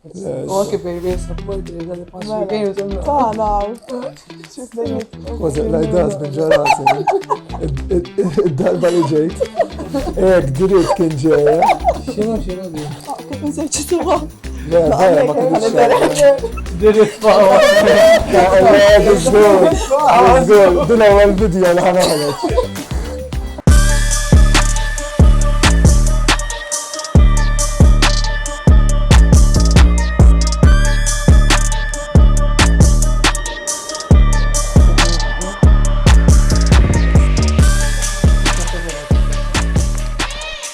U anke baby supporters għal past few games. Tana. Was it like that minn ġarasi? Id-darba li ġejt. Ek, dritt kien ġeja. Xinu, xinu di? Kif nsejt x'ismuha? Le, vera, ma kienx Dritt fawa. Żgur, żgur, din ewwel video li ħanoħroġ.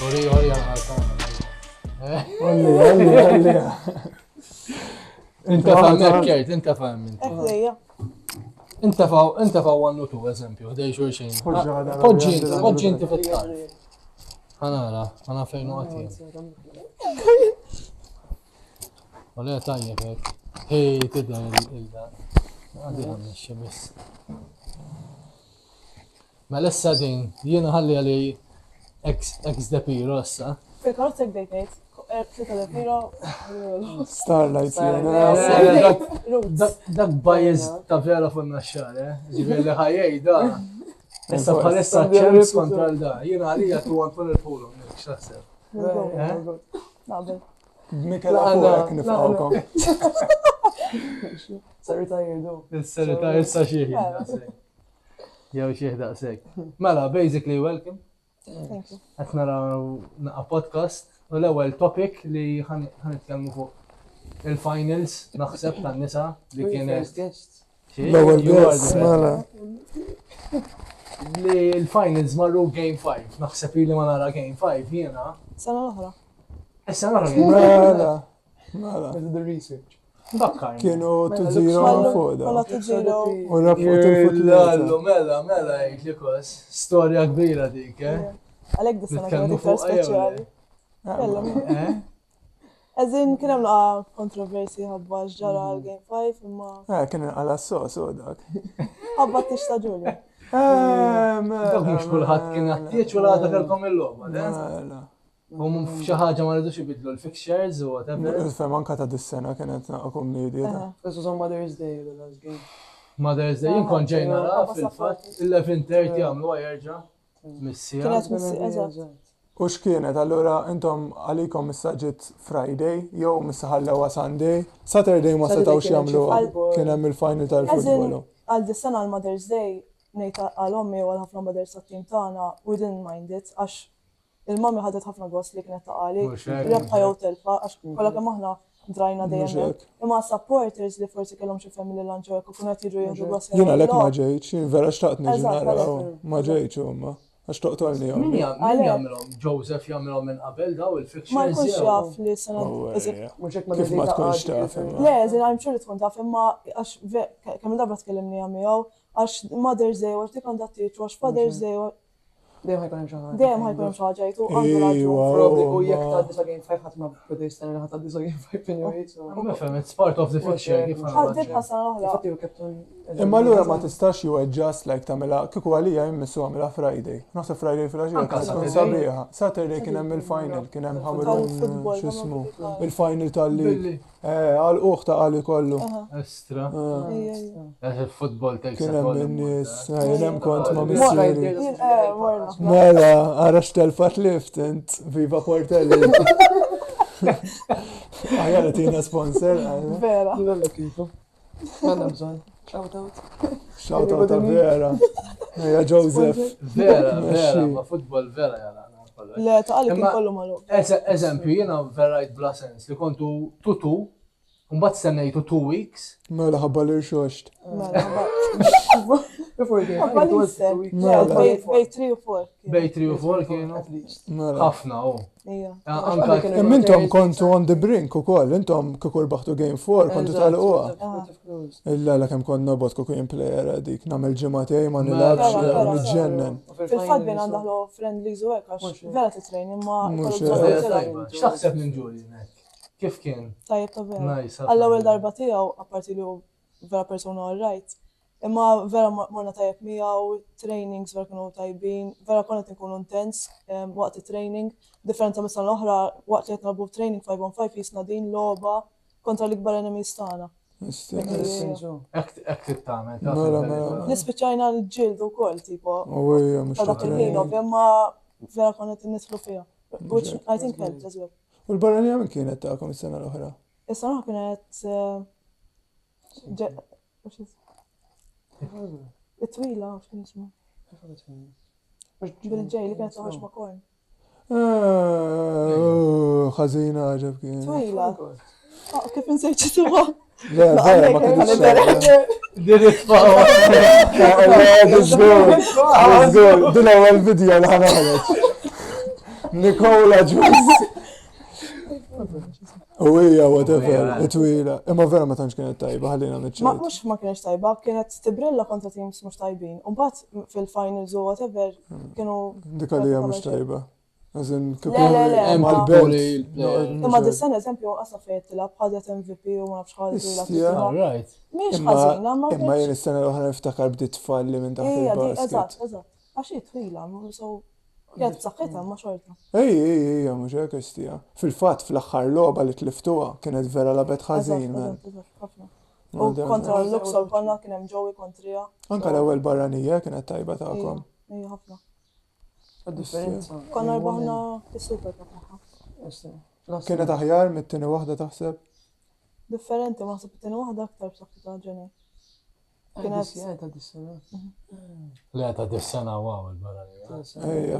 Ori, ori, għal-ħalta. Olli, olli, olli. Inta fahim, Kert, inta fahim. Eħlejja. Inta faw, inta faw għannu tu, eżempju, ħdej xulxin. Poġġi inti, poġġi inti fit-tarf. Ħanara, ħana fejn u għati. U le tajjeb hekk. Hej, tidher il-da. Għadi għamixxi biss. Mela issa din, jiena ħalli għali ex ex De Piro issa. Fil-karozza bdejt ngħid, Tlieta De Piro. Starlight jiena. Dak bias ta' vera fuq naxxar, eh? Ġifieri li ħajjej da. Issa bħalissa ċemps kontra l-da. Jiena għalija tu għan fuq il-polo, x'taħseb? Naqbel. Mikel fuqek nifqawkom. Sa retired, oh. Issa retired sa xieħ daqshekk. Jew xieħ daqshekk. Mela, basically welcome. Thank you. Qed naraw naqa' podcast u l-ewwel topic li ħa nitkellmu fuq il-finals naħseb tan-nisa li kienet. First guest. L-ewwel You are guest, the mela. Li l-finals marru game 5. Naħseb li ma nara game 5 jiena. Sena l-oħra. Issa nara game Mela, mela. I did the research. 5. Kienu 2-0 fuq da. Kolla 2-0. U rabħu tilfu tlieta. Lallu, mela, mela, jgħid li kos. Storja kbira dik, eh? Għalhekk dis-sena kienet Nitkellmu iktar fuqha jew le? speċjali. Kellem. Eh? Eżin kien hemm laqa kontroversi ħabba x'ġara għal Game 5 imma Eh, kien inqala s-sos u dak. ħabba t-tix ta' Ġulja. Eh, mela. Dak mhux kulħadd kien għattieġ u l-għada kellkom il-logħba, le? Mela. U xi ħaġa ma rridux ibidlu l-fixtures u whatever. Fem anka ta' dis-sena kienet naqa' kummedja ta' This was on Mother's Day, the last game. Mother's Day, jien kont ġej nara Papa fil-fatt, support. 11:30 għamlu jerġa' missija. Kienet missi, eżatt. U x'kienet, allura intom għalikom issa ġiet Friday, jew missa ħallewha Sunday, Saturday ma Saturday setgħux kien hemm xi jagħmluha, football. kien hemm il-final Eżin, tal-futbol. għal dis-sena għal Mother's Day, ngħid għal ommi u għal ħafna mothers tat-tim tagħna, we didn't mind it, għax il-mami ħadet ħafna gost li kienet taqali, Mhux hekk. rebħa jew telfa, għax kollha kemm aħna drajna Mhux dejjem. hekk. Imma supporters li forsi kellhom xi family lunch u hekk u kienu qed jiġu jieħdu gost. Jien għalhekk ma ġejtx, jien vera xtaqt niġi Eżatt, nara, għalhekk. ma ġejtx huma, għax toqtolni Min ommi. jam- min jagħmilhom? Joseph jagħmilhom minn qabel daw il-fixtures. Ma jkunx jew? jaf li sena. Oh, eżin- ejja. Mhux hekk Kif ma tkunx taf imma. Le, eżin, I'm sure li tkun taf, imma għax ve- kemm darba tkellimni miegħu, għax Mother's Day, għax dik għandha tieġ, għax Father's Day, u Dejjem ħajkun hemm xi ħaġa. dejjem ħajkun hemm xi ħaġa jgħidu għandu raġun. Ejwa, Probably u jekk huma. tgħaddi sa game 5 ħadd ma beda jistenna li ħadd tgħaddi sa game 5 anyway, so. Nifhem, it's part of the fixture kif Għaddiet bħal sena l-oħra. Infatti u captain. Imma allura ma tistax you adjust like tagħmilha kieku għalija jmissu għamilha Friday. Naħseb Friday filgħaxija Anka kienet tkun Saturday. sabiħa. Saturday kien hemm il-final, kien hemm Ħamrun Tal-football, x'ismu, Ħamrun. il-final tal-league. Billi. Eh, għal uħ ta' għali kollu. Estra. Eh, Ejja, ejja. Għax il-football takes Kien a hemm toll. in-nies, eh, jien hemm kont ma' Mo- missieri. Jien, eh, morna. Mela, ara x'telfa tlift int, viva Portelli. Aħjar li tina sponsor. għal. Vera. Għallu kifu. Għandna bżonn. Shout out. Shout out ta' vera. Ejja Joseph. Vera, vera, Mexxi. ma football vera jara. Le, ta' għalli kien Imma- kollu magħluq. Eżempju, jiena vera rajt bla sens li kontu tutu, mbagħad stennejtu two weeks, Mela ħabba li rxoxt. Mela, ħabba- Before game ħabba 5, it li was jisser. two weeks. Le, Mela. bej bej 3 u 4. bej 3 u 4 kienu. At least. Mela. Ħafna, u. Ija. Anka Imma intom kontu on the brink ukoll, intom kieku rbaħtu game 4 kontu tal-uqa. Illa la kemm kont nobgħod kieku jien player dik nagħmel ġimgħatej ma nilgħabx Mela, mela. niġġennen. Fil-fatt bejn għandaħlu friendlies u hekk għax Mhux hekk. vera titrejn imma Mhux jkollu hekk. bżonn Vera tilgħab. tajba. X'taħseb minn Julian hekk? Kif kien? Tajjeb ta' vera. Nice. ħafna. Għall-ewwel darba tiegħu, apparti li hu vera persuna all right, imma vera morna tajjeb miegħu, trainings vera kienu tajbin, vera konna qed inkunu intens em, waqt it-training. Differenza mis-sena l-oħra, waqt li qed nilagħbu training 5 on 5 jisna din logħba. kontra l-ikbar enemies tagħna. Hekk trid tagħmel. Mela, mela. Nispiċċajna niġġieldu wkoll tipo. U hija mhux Ta' dak il-ħin ovvja ma vera konna qed nidħlu fiha. Which I think helped as well. U l-barranija min kienet tagħkom is-sena l-oħra? Is-sena l-oħra kienet it-twila x'kien ismu. Bil-ġej li kienet toħroġ ma' Korn. Ħażina ġab kien. Twila. Ah, kif insejt x'ismuha? Le, vera, ma kienx. Din it-tfawa. Żgur, żgur, din ewwel video li ħanoħroġ. Nikola Ġus. U hija whatever, twila. Imma vera ma tantx kienet tajba, ħallina Ma niċċajt. mhux ma kienx tajba, kienet tibrilla kontra teams mhux tajbin. U mbagħad fil-finals u whatever kienu Dik għalija mhux tajba. As in, kieku Le, le, le, Hemm mal-belt. il-player. Imma dis-sena eżempju qasna fejn tilgħab ħadet MVP u ma nafx ħadet Istja. All right. Mhix Imma ħażina, ma imma jien is-sena l-oħra niftakar bdiet tfalli minn taħt Ija, di, il-basket. eżatt, eżatt. Għax hi twila, so kienet b'saħħitha ma xorta. Ej, ej, ej, mhux hekk istija. Fil-fatt fl-aħħar logħba li tliftuha kienet vera lagħbet ħażin, Eżatt, man. eżatt, eżatt, ħafna. U kontra l-Luxor konna kien hemm Joey kontrija. Anka l-ewwel barranija kienet tajba tagħkom. Ija, ħafna. Differenza. Konna rbaħna is-Super Cup magħha. Kienet aħjar mit-tieni waħda taħseb? Differenti, ma naħseb it-tieni waħda aktar b'saħħitha ġeni. Kienet Ta' dis-sena. Le ta' dis-sena wow il-barranija. Ejja.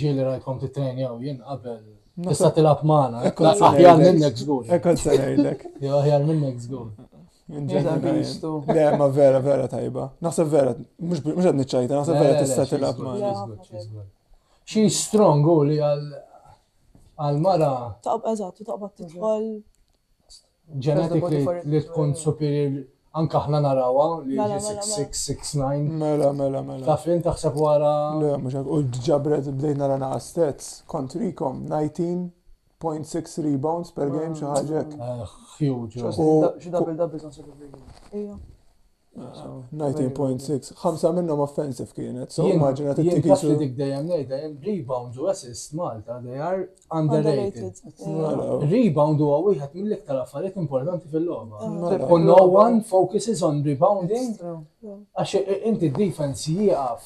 Ġieli rajtkom titrenjaw jien qabel. Naħseb- Tista' tilgħab magħna. Ekku se Aħjar ngħidlek. minnek żgur. Hekk kont se ngħidlek. Jew aħjar minnek żgur. Inġenwina jien. Le, ma vera, vera tajba. Naħseb vera, mhux mhux qed niċċajta, naħseb vera tista' tilgħab magħna. Xi strong u li għal għal mara taqb eżatt, u taqbad tidħol. genetically li tkun superior anka aħna narawha li Mela, jiġi mela, 6669. Mela, mela, mela. Taf int taħseb wara Le, mhux hekk. U ġabret bdejt nara naqa stats kontrikom 19.6 rebounds per game xi ħaġa hekk. eh, huge. U- Xi double doubles naħseb every game. Ija. 19.6. Ħamsa minnhom offensive kienet. So Jien immaġina jien taf li tittikisu. dik dejjem ngħidha, jien rebounds u assist Malta they are underrated. Underrated. Ija. Mela, Rebound huwa wieħed mill-iktar affarijiet importanti fil-logħba. mela. U no one focuses on rebounding True. għax inti defense jieqaf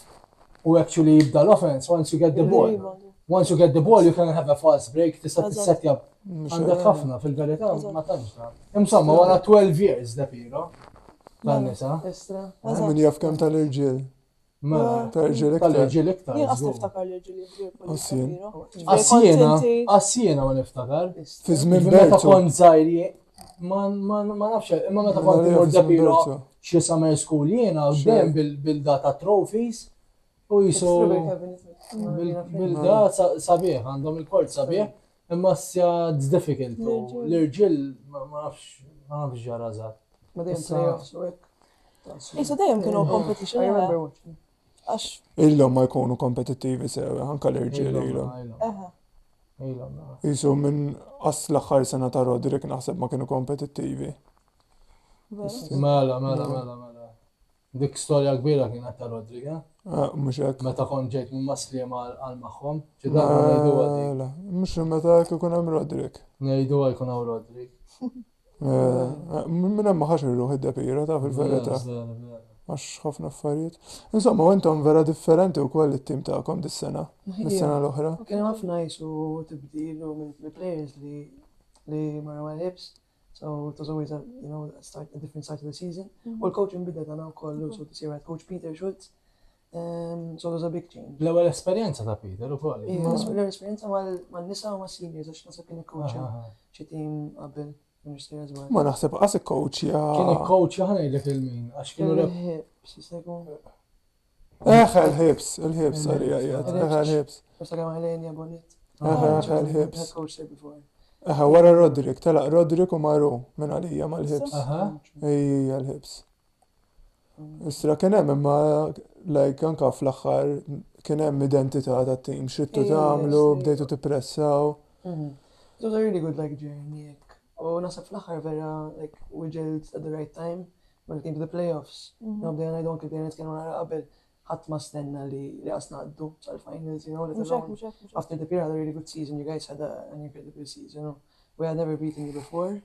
u actually jibda l-offense once you get the ball. Rebound. Once you get the ball you can have a fast break, tista' Eżatt. tissetja Mhux għandek ħafna fil-verità ma tantx ta. Insomma wara 12 years da Piro tan-nisa. Estra. Eżatt. Min jaf kemm tal-irġiel. Mela, Tal-irġiel iktar. tal-irġiel iktar. Jien qas żgur. niftakar li rġiel jieħdu Assien. Għas-jiena, għas-jiena ma niftakar. Fi żmien Meta Bertu. kont żgħir jien- ma ma ma nafx, imma meta kont Fi imur żmien Da Piro Bertu. xi summer school jiena u dejjem bil-data trophies u jisu bil-da sabiħ, għandhom il-kort sabiħ, imma sja it's difficult. u L-irġiel ma ma nafx ma nafx ġara żgħar. Ma dejjem Issa- playoffs u hekk. Issa dejjem kienu competition. I eh, remember watching. Għax, Illum ma jkunu kompetittivi sew, anka l-irġiel ilhom. eħe. Ilhom. Jisu minn qas l-aħħar sena ta' Roderick naħseb ma kienu kompetittivi. Vera. Mela, mela, mela, mela. Dik storja kbira kienet ta' Rodrik, eh? Ah, Mhux hekk. Meta kont ġejt minn Maslima għal magħhom, xi darba ngħiduha dik. Mela, mhux meta hekk ikun hemm Roderick. Ngħiduha jkun hawn Rodrik. Eh, Minn hemm ma ħax irruħ id-depira ta' fil-verità. Vera, vera. Għax ħafna affarijiet. Insomma, u intom vera differenti wkoll it-tim tagħkom dis-sena, mis-sena l-oħra. Kien hemm ħafna jisu tibdil u minn players li li marru għal Hibs. So it was always a, you know, a start, a different start to the season. U l-coach inbidel tagħna wkoll, so this year we had coach Peter Schultz. So it was a big change. L-ewwel esperjenza ta' Peter ukoll. Ija, L-ewwel esperjenza mal-nisa u mas-seniors għax naħseb kien ikkoċja Aha. xi team qabel Minister as well. Ma naħseb qas ikkoċja. Kien ikkoċja ħa ngħidlek il-min għax kienu reb Il-Hibs, jista' jkun. Eħe l-Hibs, il-Hibs sorry jgħid, eħe l-Hibs. Niftakar ma' Helenia Bonnet. Eħe, eħe l-Hibs. Head coach there before. Eħe, wara Roderick, telaq Roderick u Maru minn għalija mal-Hibs. Aha. Ejja l-Hibs. Isra kien hemm imma like anka fl-aħħar kien hemm identità tat-tim, x'ridtu Ejja, tagħmlu, yes, bdejtu tippressaw. Mhm. It was a really good like journey. hekk. U naħseb fl-aħħar vera like we gelled at the right time when it came to the playoffs. Mhm. No, bdejna ngħidu anke bdejna nitkellmu nara qabel ħadd ma stenna li li qas ngħaddu sal-finals, you know, let Mhux hekk, alone mhux hekk, mhux hekk. after the period had a really good season, you guys had a, an incredible season. You know. We had never beaten you before.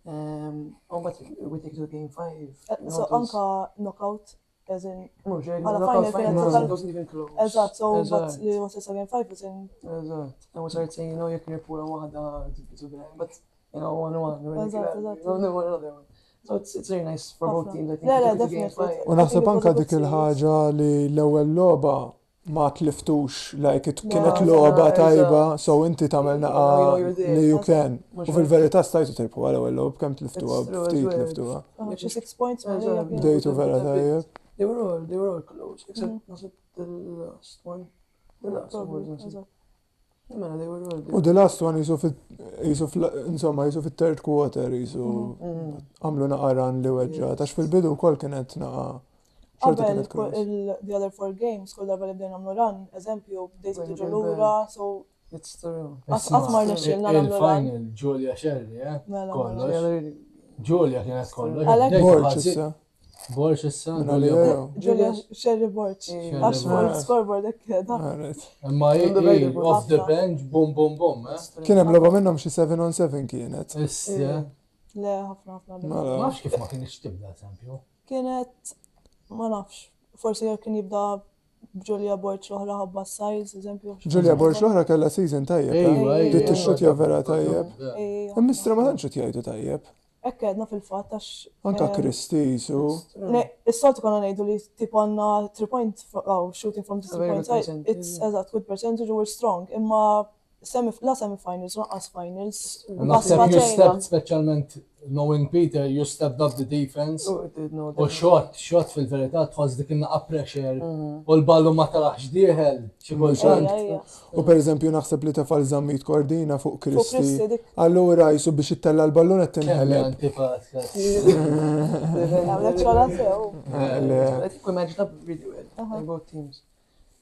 Um, but we take to game 5. Eh, so anka knockout, as in. Mhux, Għala final kienet wasn't even close. Eżatt, so but li wasal sa game 5 as in. Eżatt. And we started saying, you know, jekk nirpura waħda, but you know, 1-1. Eżatt, eżatt. No, no, another one. So it's, it's very nice for both teams, I think. Le, le, definitely. U naħseb anka dik il-ħaġa li l-ewwel logħba ma tliftux, like it kienet logħba tajba, so inti tagħmel naqa li you can. U fil-verità stajtu tirbħu għal ewwel logħob kemm tliftuha ftit tliftuha. Xi six points. Bdejtu vera tajjeb. They were all, they were all close, except naħseb the last one. The last one. Mela, they were all. U the last one jisu fit, jisu insomma, jisu fit-third quarter, jisu mm. għamlu naqa run li weġġa, tax fil-bidu wkoll kienet naqa. Xorta kienet close. The other four games, kull darba li bdejna nagħmlu run, eżempju, bdejtu tiġu lura, so. It's true. Qatt ma rnexxielna nagħmlu run. Il-final, Julia Sherry, eh? Mela, Kollox. Julia kienet kollox. Borġ issa. Borġ issa. Julia Sherry Borġ. Għax fuq scoreboard hekk qiegħda. Imma off the bench, bum bum bum. Eh? Kien hemm logħba minnhom xi 7 on 7 kienet. Issa. Le, ħafna ħafna. Ma nafx kif ma kienx tibda eżempju. Kienet ma nafx. Forsi jekk kien jibda b'Julia Borġ l-oħra ħabba size, eżempju. Julia Borġ l-oħra kellha season tajjeb. Eh? Dit tixxutja vera tajjeb. Imma ma tantx jgħidu tajjeb. Hekk għedna fil-fatt għax. Anka Kristi jisu. Is-soltu konna ngħidu li tipo għandna 3 point, oh, shooting from the 3 point side, it's eżatt good percentage u we're strong, imma semi, la semi-finals, lanqas finals. Naħseb you stepped speċjalment knowing Peter, you stepped up the defense. U shot, shot fil-verità tħoss dik in-naqa pressure u l-ballu ma tarax dieħel xi kultant. U per eżempju naħseb li tefal Zammit Cordina fuq Kristi. Allura jisu biex ittella l-ballun qed tinħeleb. Antipatika. Għamlet xogħla sew. I think we matched up really well, like both teams.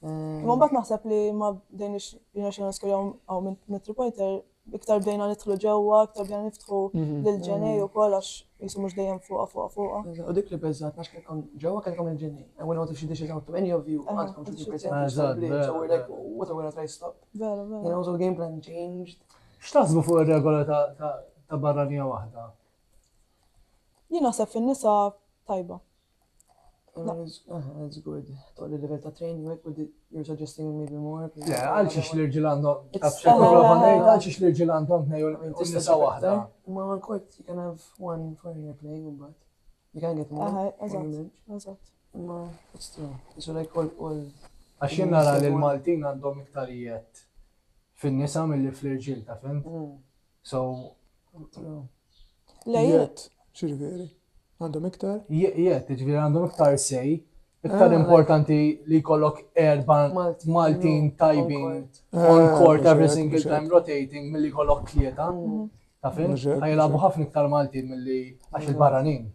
Imma mbagħad naħseb li ma bdejniex jirnexxilna niskorjaw hawn minn three pointer, iktar bdejna nidħlu ġewwa, iktar bdejna niftħu lil Ġenej ukoll għax qisu mhux dejjem fuqha fuqha fuqha. U dik li beżgħat għax kellkom ġewwa kellkom il-Ġenej. And we noticed she dishes out to any of you, għandkom shooting percentage tal-bliet, so we're like, what are we gonna try to stop? Vera, vera. You know, so the game plan changed. X'taħsbu fuq ir-regola ta' barranija waħda? Jien naħseb fin-nisa tajba. That's good. Tolli level ta' training, like, would you're suggesting maybe more? Le, għal xiex l-irġiel għandhom, taf x'qed nipprova ngħid, għal xiex l-irġiel għandhom tnejn u n-nisa waħda. Ma on court, you can have one foreigner playing, but you can get more. Eżatt, eżatt. Ma, it's true. So like all, all. Għax jien nara li l-Maltin għandhom iktar jett fin-nisa milli fl-irġiel, ta' fhimt? So. Jett, x'jiġifieri? Għandhom iktar? Jett, jiġifieri għandhom iktar say. Iktar ah, importanti li jkollok erba Maltin tajbin on ah, court every single time rotating milli jkollok tlieta. Mhm. Ta' fim? Ħajlabu ħafna iktar Maltin milli għax il-barranin.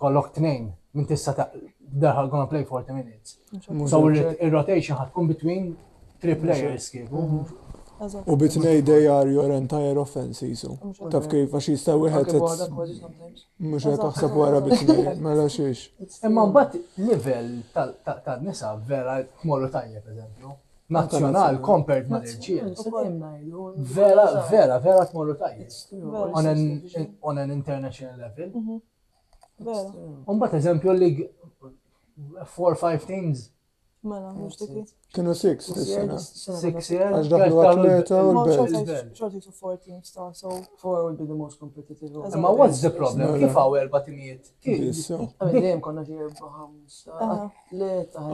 Kollok tnejn, minn tista ta' they're gonna play 40 minutes. So il-rotation ħad tkun between three players kieku. Mhm. U bitnej they are your entire offense jisu. Taf kif għax jista' wieħed mhux hekk aħseb wara bitnej, mela xiex. Imma mbagħad livell tan-nisa vera tmorru tajjeb eżempju. Nazzjonal compared ma' l-irġiel. Vera, vera, vera tmorru tajjeb. On an, on an international level. Mhm. Vera. Umbat eżempju li 4-5 teams. Mela, mhux dik. Kienu 6 dis-sena. 6 year. Għax daħlu atleta u l-belt. Xorti to 4 teams ta' so. 4 would be the most competitive. Imma what's the problem? Kif hawn erba' timijiet? Dejjem konna xi erba' ħamsa.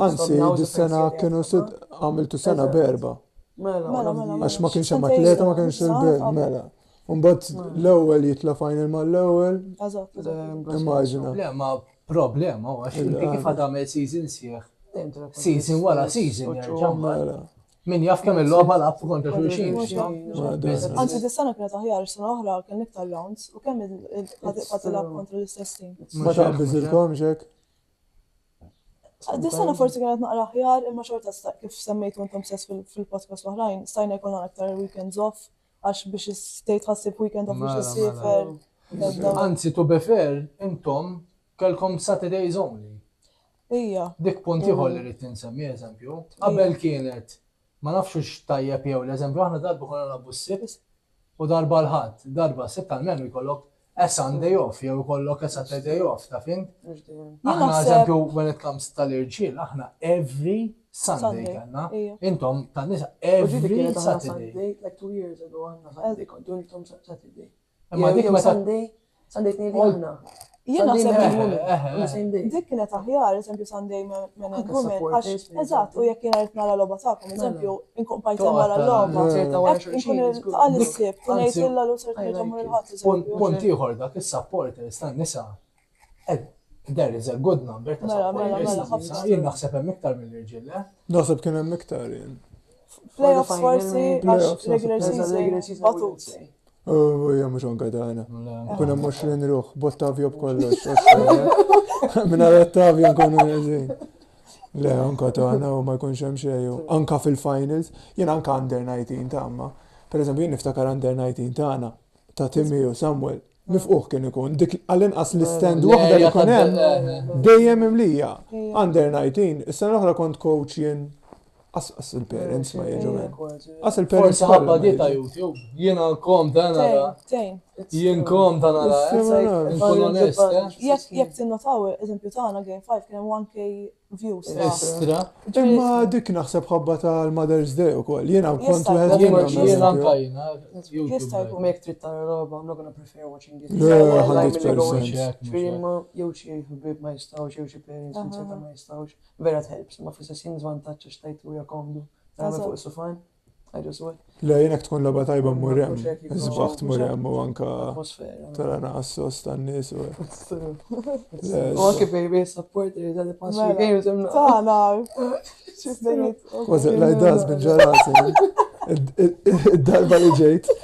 Anzi, dis-sena kienu sitt għamiltu sena b'erba'. Mela, mela, mela. Għax ma kienx hemm atleta, ma kienx il-belt, mela. Mbagħad l-ewwel jitla' final mal-ewwel. Eżatt. Immaġina. Le, ma problema, għax inti kif ħad tagħmel season sieħ. Season wara season jerġa' Mela. Min jaf kemm il-logħba lagħbu kontra xulxin. Anzi, dis-sena kienet aħjar, sena oħra kien iktar rounds u kemm ħad tilgħab kontra l-istess team. Ma taqbiżilkomx hekk? Dis-sena forsi kienet naqra aħjar, imma xorta kif semmejtu intom stess fil-podcast l-oħrajn, stajna jkollna aktar weekends off għax biex tgħid ħassib weekend off biex issiefer. Anzi, to be fair, intom kellkom Saturdays only. Ija. Dik punt ieħor li rrid insemmi eżempju. Qabel kienet ma nafx hux tajjeb jew l-eżempju aħna darba konna nilagħbu s-Sibt u darba l-Ħadd, darba s-Sibt almenu jkollok. A Sunday off, jew ikollok a Saturday off, taf int? Aħna eżempju, when it comes tal-irġiel, aħna every Sunday kellna. Intom tan-nisa every Saturday. Like two years ago, aħna Sunday, kontu intom Saturday. Imma dik meta Sunday, Sunday tnejn li aħna. Jien naħseb dik kienet aħjar, eżempju Sunday men and women, għax eżatt, u jekk jiena rrid nara logħba tagħkom, eżempju, Mela. inkun bajt hemm wara l-logħba. Inkun tqal is-sibt, u ngħid illa l ser nerġa' mmur il-ħadd. Punt ieħor dak is-supporters tan-nisa. Eh, there is a good number ta' mela, mela, supporters mela, Jien naħseb hemm iktar mill-irġiel, eh? Naħseb kien hemm iktar jien. Playoffs forsi, għax regular season, batut. U hija mhux anke tagħna. Kun hemm 20 ruħ, b'Ottavio b'kollox. Mingħajr Ottavio nkunu neżin. Le, anka tagħna u ma jkunx hemm xejn. Anka fil-finals, jien anka under 19 ta' ma. Per eżempju, jien niftakar under 19 tagħna ta' Timmy u Samuel. Mifquh kien ikun, dik għall-inqas l-istand waħda li jkun hemm dejjem imlija. Under 19, is-sena l-oħra kont coach jien As il-parents ma jiġu men. As il-parents. Forsi ħabba di ta' YouTube. Jiena kom ta' nara. Jien kom ta' nara. Nkun onest. Eh? Jekk tinnotaw, eżempju tagħna Game 5 kien hemm 1k views. Istra. Imma dik naħseb ħabba tal-Mother's Day ukoll. Jiena kont wieħed minnhom. Jiena anka jiena. Jista' jkun. Jekk trid tara logħba, I'm not gonna prefer watching it. Le, 100%. Ġifieri imma jew xi ħbieb ma jistgħux, jew xi parents ma jistgħux. Vera it helps, imma fl-istess ħin żvantaġġ għax tgħid huja komdu. Tagħmel fuq is-sufan, I just what. Le jien hekk tkun logħba tajba mmur hemm. Isbaħ tmur hemm u anka tara naqas sos tan-nies u. U anke baby supporters għal past few games hemm. Tagħna. Kważi like das minn ġarasi. Id-darba li ġejt.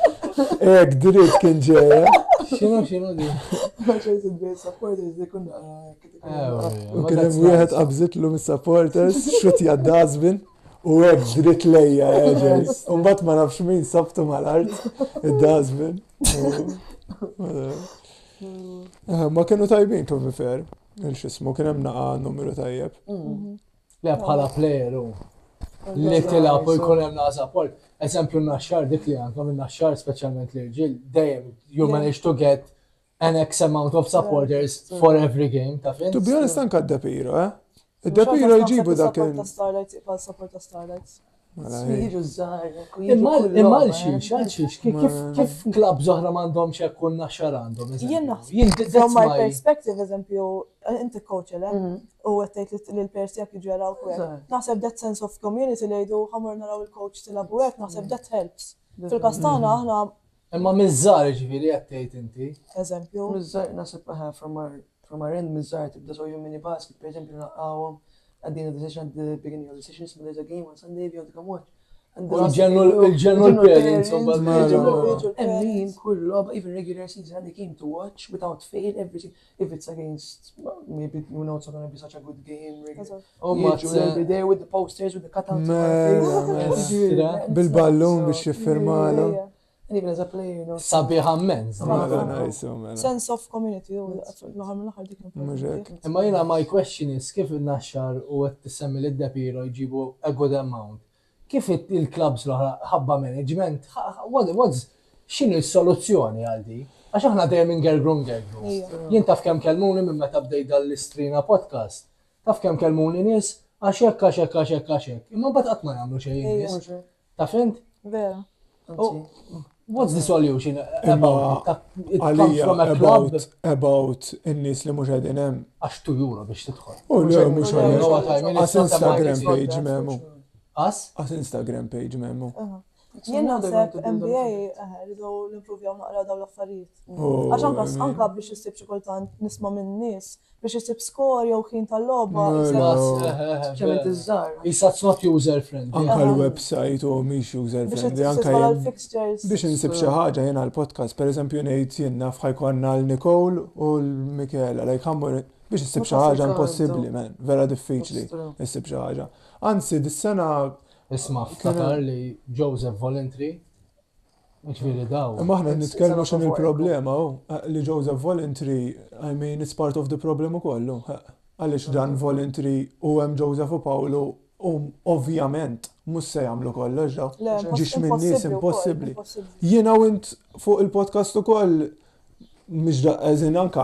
Ek dritt kien ġejja. X'inhu x'inhu di? Għax il-supporters li kunna U kien hemm wieħed qabżitlu mis-supporters, xutja d-dustbin u hekk dritt lejja ġej. U mbagħad ma nafx min sabtu mal-art id-dustbin. Eh, ma kienu tajbin to be fair, il-xismu kien hemm naqa numru tajjeb. Mhm. Le bħala player u li tilgħab u jkun hemm naqa support. Eżempju n-naxxar dik li għandhom in-naxxar speċjalment l-irġiel dejjem you manage to get an X amount of supporters for every game, ta' fin? To be honest, anka d-Depiro, eh? Id-Depiro jġibu dak il. Starlights, iqbal support ta' Starlights. Mela, Jiġu żgħar. Imma għal xiex, għal xiex, kif klab zoħra m'għandhomx hekk u naxxar għandhom. Jien naħseb, from my perspective, eżempju, inti coach, le? Mhm. U qed tgħid li l-players tiegħek jiġu jaraw u Naħseb that sense of community li jgħidu ħamur naraw il-coach tilab u hekk, naħseb that helps. Fil-każ tagħna aħna Imma miż-żgħar jiġifieri qed tgħid inti. Eżempju. Miż-żgħar naħseb aha from our from our end miż-żgħar tibda so even mini basket per eżempju nlaqqgħuhom at the end of the session at the beginning of the session so there's a game on Sunday if you want to come watch. U jġennu l-ġennu l-parents u mbagħad. Hemm min kull logħba even regular season they came to watch without fail every if it's against maybe you know it's not gonna be such a good game. U Jiġu they'll be there with the posters with the cutouts. Mela, Bil-ballun biex jiffirmalhom. And even as a player, you know. Sabiħa immens. Mela, nice, oh, mela. Sense of community, u l-aħħar mill-aħħar dik Mhux hekk. Imma jiena my question is kif in-Naxxar u qed tissemmi lid Depiro jġibu a good amount. Kif il-clubs l-oħra ħabba management, what's x'inhi s-soluzzjoni għal di? Għax aħna dejjem ingergru ngergru. Jien taf kemm kellmuni minn meta bdejt dal-Istrina podcast. Taf kemm kellmuni nies għax hekk għax hekk għax hekk għax hekk. Imma mbagħad qatt ma jagħmlu xejn in-nies. Taf int? Vera. What's the solution about it? Għalija about about in-nies li mhux qegħdin hemm. Għax 2 euro biex tidħol. U le mhux għalhekk. Għas Instagram page m'hemmu. Għas? Għas Instagram page m'hemmu. Jien naħseb NBA rridu nimpruvjaw naqra dawn l-affarijiet. Għax anka anka biex issib xi kultant nisma' minn nies biex issib skor jew ħin tal-logħba. Speċjalment iż-żgħar. Issa it's not user friendly. Anka l-website u mhix user friendly. Anka biex insib xi ħaġa jiena l-podcast, pereżempju ngħid jien naf ħajkonna l-Nicole u l-Michela, like ħammur biex issib xi ħaġa impossibbli, man, vera diffiċli issib xi ħaġa. Anzi, dis-sena Isma' ftakar li Joseph voluntary, jiġifieri daw. Imma aħna nitkellmu x'inhi l-problema hu, li Joseph voluntary, I mean it's part of the problem ukoll hu. Għaliex dan voluntary u hemm Joseph u Paolo u ovvjament mhux se jagħmlu kollox daw. Ġiex minn nies impossibbli. Jiena u int fuq il-podcast ukoll. Mhix da, as in anka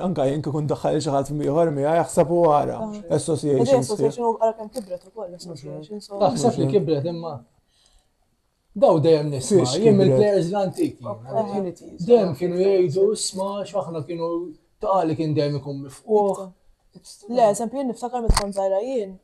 anka jien kieku ndaħħal xi ħadd ieħor miegħi jaħseb u ara. Association. Association u ara kemm kibret ukoll association. Taħseb li kibret imma daw dejjem nisma' jien mill-players l-antiki. Dejjem kienu jgħidu isma' x'aħna kienu taqali kien dejjem ikun mifquħ. Le, eżempju jien niftakar meta kont żgħira jien,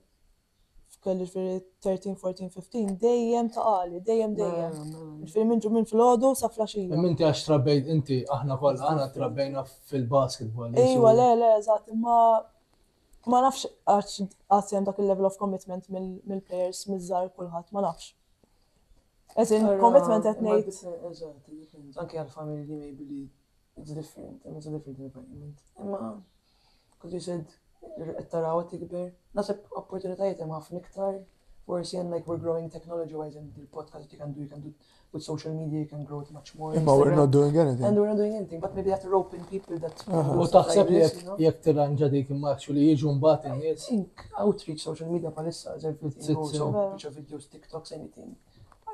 kelli ġifieri 13, 14, 15, dejjem ta' għali, dejjem dejjem. Ġifieri minn minn filgħodu sa flaxija. Imma inti għax trabbejt inti aħna kollha aħna trabbejna fil-basketball. Ejwa, le, le, eżatt, imma ma nafx għax għad hemm dak il-level of commitment mill-players miż-żgħar kulħadd, ma nafx. As in, commitment qed ngħid. Eżatt, anke għall-familji maybe li It's different, it's a different environment. Imma, because you said, qed taraw tikber, naħseb opportunitajiet hemm ħafna iktar, forsi and like we're growing technology wise and the podcast you can do, you can do with social media, you can grow it much more. Imma we're not doing anything. And we're not doing anything, but maybe you have to rope in people that. U taħseb li jekk tirranġa dik imma actually jiġu mbagħad in-nies. I think outreach social media palissa is everything, so picture videos, TikToks, anything.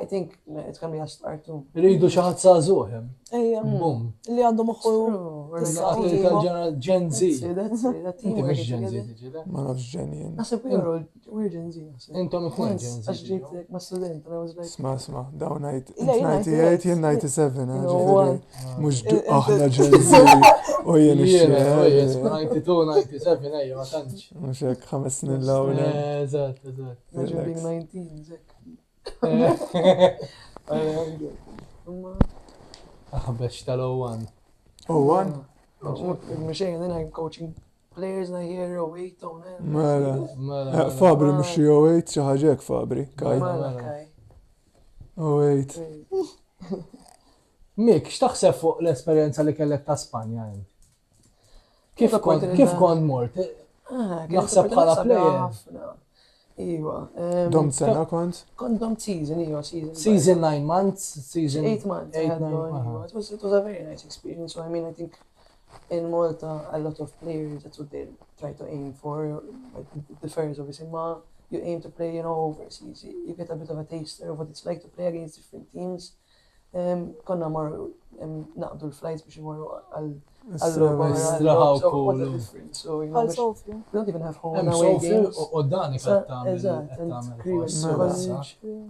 I think it's gonna be a start to. Rridu xi ħadd żagħżugħ hemm. Ejja. Bum. Li għandu moħħu. Gen Z. Inti mhux Gen Z tiġi le? Ma nafx Gen jien. Naħseb we are all we're Gen Z naħseb. Intom ikun Gen Z. Għax ġejt ma' student and I was like. Sma sma, dawn ngħid 98 jien 97, eh, ġifieri mhux aħna Gen Z u jien ix-xejn. 92, 97 ejja ma tantx. Mhux hekk ħames snin l-ewwel. Eżatt, eżatt. Imagine being 19, zek. Aħbex tal-01. 01? Mxejn, then I'm coaching players and I hear 08, 09. Mela. Mela. Eh, Fabri mux xi 08 xi ħaġa hekk Fabri, kaj. Mela, kaj. 08. Mik, x'taħseb fuq l-esperjenza li kellek ta' Spanja int? Kif kont kif kont mort? Ah, Naħseb bħala player. Iwa. Domt sena kont? Kont domt season, iwa, season. Season 9 months, season. 8 months. 8 months. It was, it was a very nice experience. So, I mean, I think in Malta, a lot of players, that's what they try to aim for. It differs, obviously. Ma, you aim to play, you know, overseas. You get a bit of a taste of what it's like to play against different teams. Konna marru naqbdu l-flights biex imorru għal Għal Sofia. We don't even have home and away games. U dan Eżatt,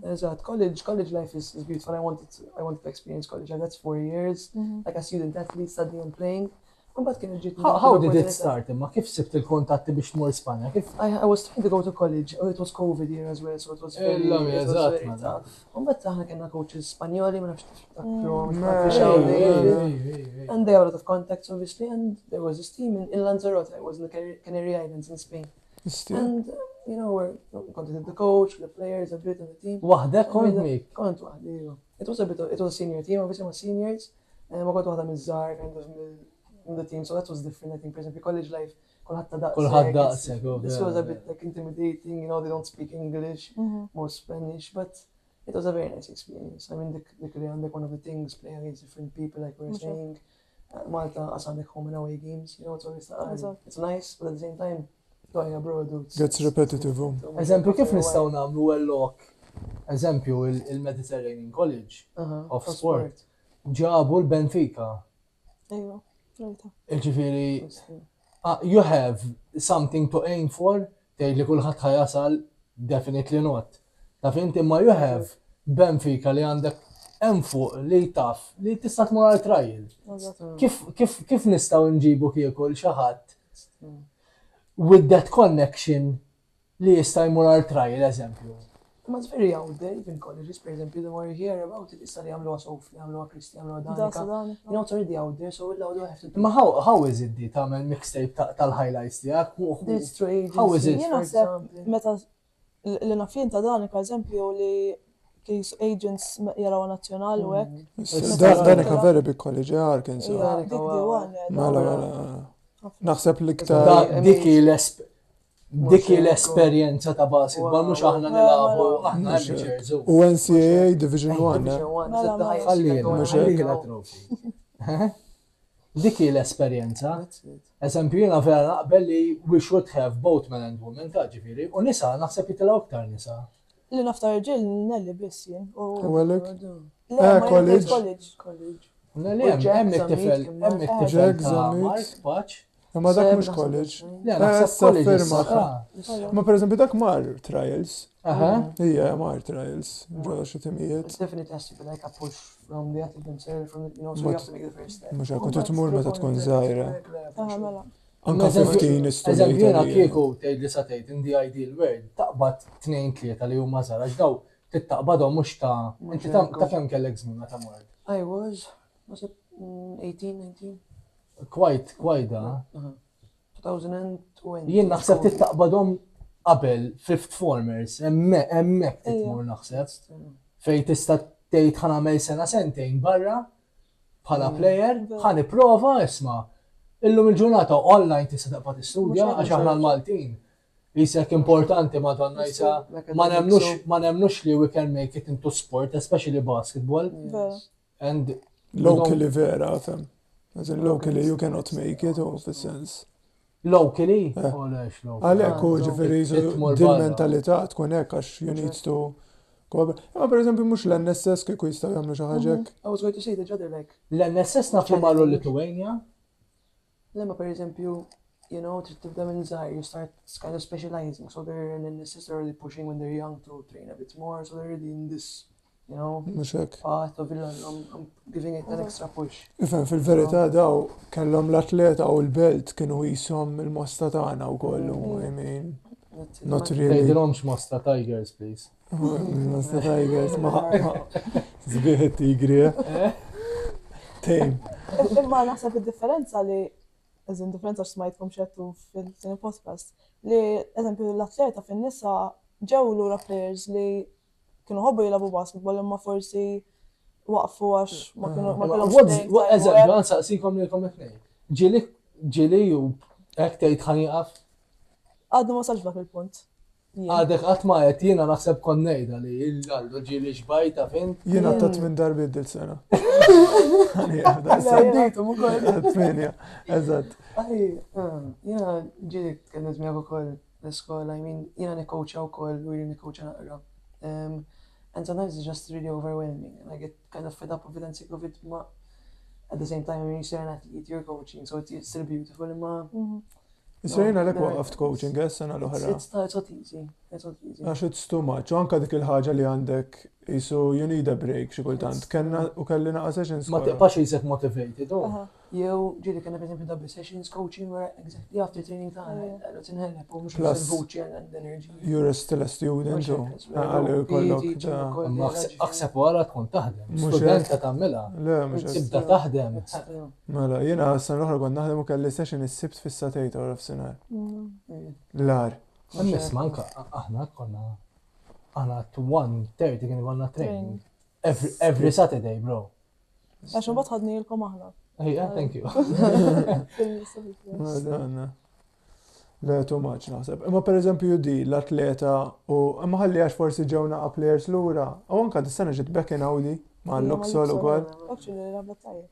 Eżatt, college, college life is, is beautiful. I wanted, to, I wanted to experience college. That's four years, mm -hmm. like a student athlete studying and playing. Mbagħad kien ġiet. How did it start imma kif sibt il-kuntatti biex tmur Spanja? Kif I, I was trying to go to college. Oh, it was COVID year as well, so it was very, it was very tough. Mbagħad aħna kellna coaches Spanjoli, ma nafx tiftakru, And they have a lot of contacts obviously, and there was this team in, in Lanzarote, I was in the Canary Islands in Spain. And you know, we're contacted the coach, the players, a bit of the team. Waħdek kont mik? Kont waħdi, It was a bit, of, it was a senior team, obviously, ma seniors. Eh, ma kont waħda miż-żgħar kind of mill the team, so that was different, I think, for example, college life, kulħadd ta' daqsek. Kulħadd daqsek, This was a bit like intimidating, you know, they don't speak English, mhm. more Spanish, but it was a very nice experience. I mean, dik li għandek one of the things, playing against different people, like we were saying, uh, Malta, għas għandek home and away games, you know, it's always, uh, it's nice, but at the same time, going abroad. Gets repetitive. Oh. Eżempju, kif nistgħu nagħmlu l-lok, eżempju, il-Mediterranean College of Sport. Ġabu l-Benfica. Ejwa, rajta. Ġifieri, ah, you have something to aim for, tgħid li kulħadd ħajasal, definitely not. Taf inti imma you have Benfica li għandek hemm fuq li taf li tista' tmur għal trial. Kif, kif, kif nistgħu nġibu kieku l xi ħadd with that connection li jista' jmur għal trial eżempju. Imma it's very out there, even colleges, per eżempju, the more you hear about it, issa li jagħmluha Sophie, jagħmluha Kristi, jagħmluha Danica. You know, it's already out there, so l-għawdu have to do. Ma how, how is it di tagħmel mixtape tal-highlights tiegħek? It's through agencies. How is it? Jien naħseb meta li naf jien ta' Danica eżempju li kif agents jaraw nazzjonali u hekk. Danica very big college, eh, Arkansas. Mela, mela. Naħseb l-iktar. Dik l Dik hi l-esperjenza ta' basketball, mhux aħna nilagħbu, aħna amateurs. U NCAA Division 1. Eh? Ħalli la trophy. Dik hi l-esperjenza. Eżempju jiena vera naqbel li we should have both men and women ta' ġifieri, u nisa naħseb jitilgħu iktar nisa. Li naf ta' irġiel Nelly biss jien. U għalek? Eh, college. College. Le, hemm it-tifel, hemm it-tifel ta' Mark Paċ. Imma dak mhux college. Le, naħseb college firma. Ma pereżempju dak mar trials. Ija, mar trials. Ġo xi timijiet. It's definitely has to be like a push from the athlete themselves, from the, you know, so you have to make the first step. Mhux hekk, u tmur meta tkun żgħira. Mela. Anka 15 is too late. Eżempju, jiena kieku tgħid li sa tgħid in the ideal world taqbad tnejn tlieta li huma żgħar għax daw trid taqbadhom mhux ta' inti ta' kemm kellek żmien meta mort? I was, was it 18, 19? Quite, quite da. 2020. Jien naħseb trid taqbadhom qabel fifth formers, hemmhekk trid tmur naħseb. Fejn tista' tgħid ħa nagħmel sena sentejn barra bħala mm. player, ħa nipprova isma' illum il-ġurnata online tista' taqbad tistudja għax aħna l-Maltin. Jisek importanti madonna jisa ma nemnux ma nemnux li we can make it into sport, especially basketball. And locally vera, fem. As in locally you cannot make it, u fis-sens. Locally? Eh. Oh, lex, locally. Għalhekk u ġifieri dil-mentalità tkun hekk għax you need to Ma per eżempju mhux l-NSS kieku jistgħu jagħmlu xi ħaġa hekk. I was going to say the other like. L-NSS naf li marru Lithuania. Le ma per eżempju, you know, trid tibda minn żgħir, you start kind of specializing, so they're in NSS they're already pushing when they're young to train a bit more, so they're already in this You know, Mhux hekk. Part of it, I'm, I'm giving it an extra push. Ifhem, fil-verità daw kellhom l-atleta u l-belt kienu qishom il-mosta tagħna wkoll, I mean, not really. Tgħidilhomx Mosta Tigers, please. Mosta Tigers, ma sbieħ it-tigri. Eh? Tejn. Imma naħseb id-differenza li eżin differenza smajtkom xettu fil-tieni podcast, li eżempju l-atleta fin-nisa ġew lura players li kienu ħobbu jilagħbu basketball imma forsi waqfu għax ma kienu ma kellhomx playing time u Eżempju, hekk. għan saqsikom lilkom it-tnejn. Ġieli ġieli u hekk tgħid ħa nieqaf? Għadni ma wasaltx f'dak il-punt. Jien. Għadek qatt ma għedt jiena naħseb kont ngħidha li il-għaldu ġieli xbajt taf int. Jien għadta tmien darbiet dil-sena. Ħa nieqaf daqshekk. Għaddejthom ukoll. Tmienja, eżatt. Aj, jiena ġieli tkellimt miegħek ukoll l-iskola, I mean, jiena nikkowċja wkoll u ili nikkowċja naqra. Um, and sometimes it's just really overwhelming and I get kind of fed up of it and sick of it, ma at the same time, I mean, you're an athlete, you're coaching, so it's, it's still beautiful, imma. Mhm. Issa jiena għalhekk waqaft coaching, eh, sena l-oħra. It's, it's not easy. It's not easy. Għax it's too much. U anka dik il-ħaġa li għandek jisu you need a break xi kultant. Kenna u kelli naqa sessions. Ma tibqax jisek motivated. Oh. Jew ġieli kellna pereżempju double sessions coaching where exactly after training tagħna għallu tinħeleb u mhux Plus, il-vuċi and energy. You're still a student u għallu jkollok da. Imma aħseb wara tkun taħdem. Mhux Studenta hekk. tagħmilha. Le, mhux hekk. Tibda taħdem. Mela, jiena s-sena l-oħra kont naħdem u kelli session is-Sibt fis-sagħtejn ta' wara f'sinar. L-agħar. Imma isma' anke aħna konna aħna at 1:30 kien ikollna training. Every, every Saturday, bro. Għax imbagħad ħadnielkom aħna. Ejja, thank you. Madonna. Le, too much naħseb. Imma per eżempju di l-atleta u imma ħalli għax forsi ġew naqa players lura. U anka dis-sena ġiet back in Audi ma' Luxol ukoll. Actually, lagħbet tajjeb.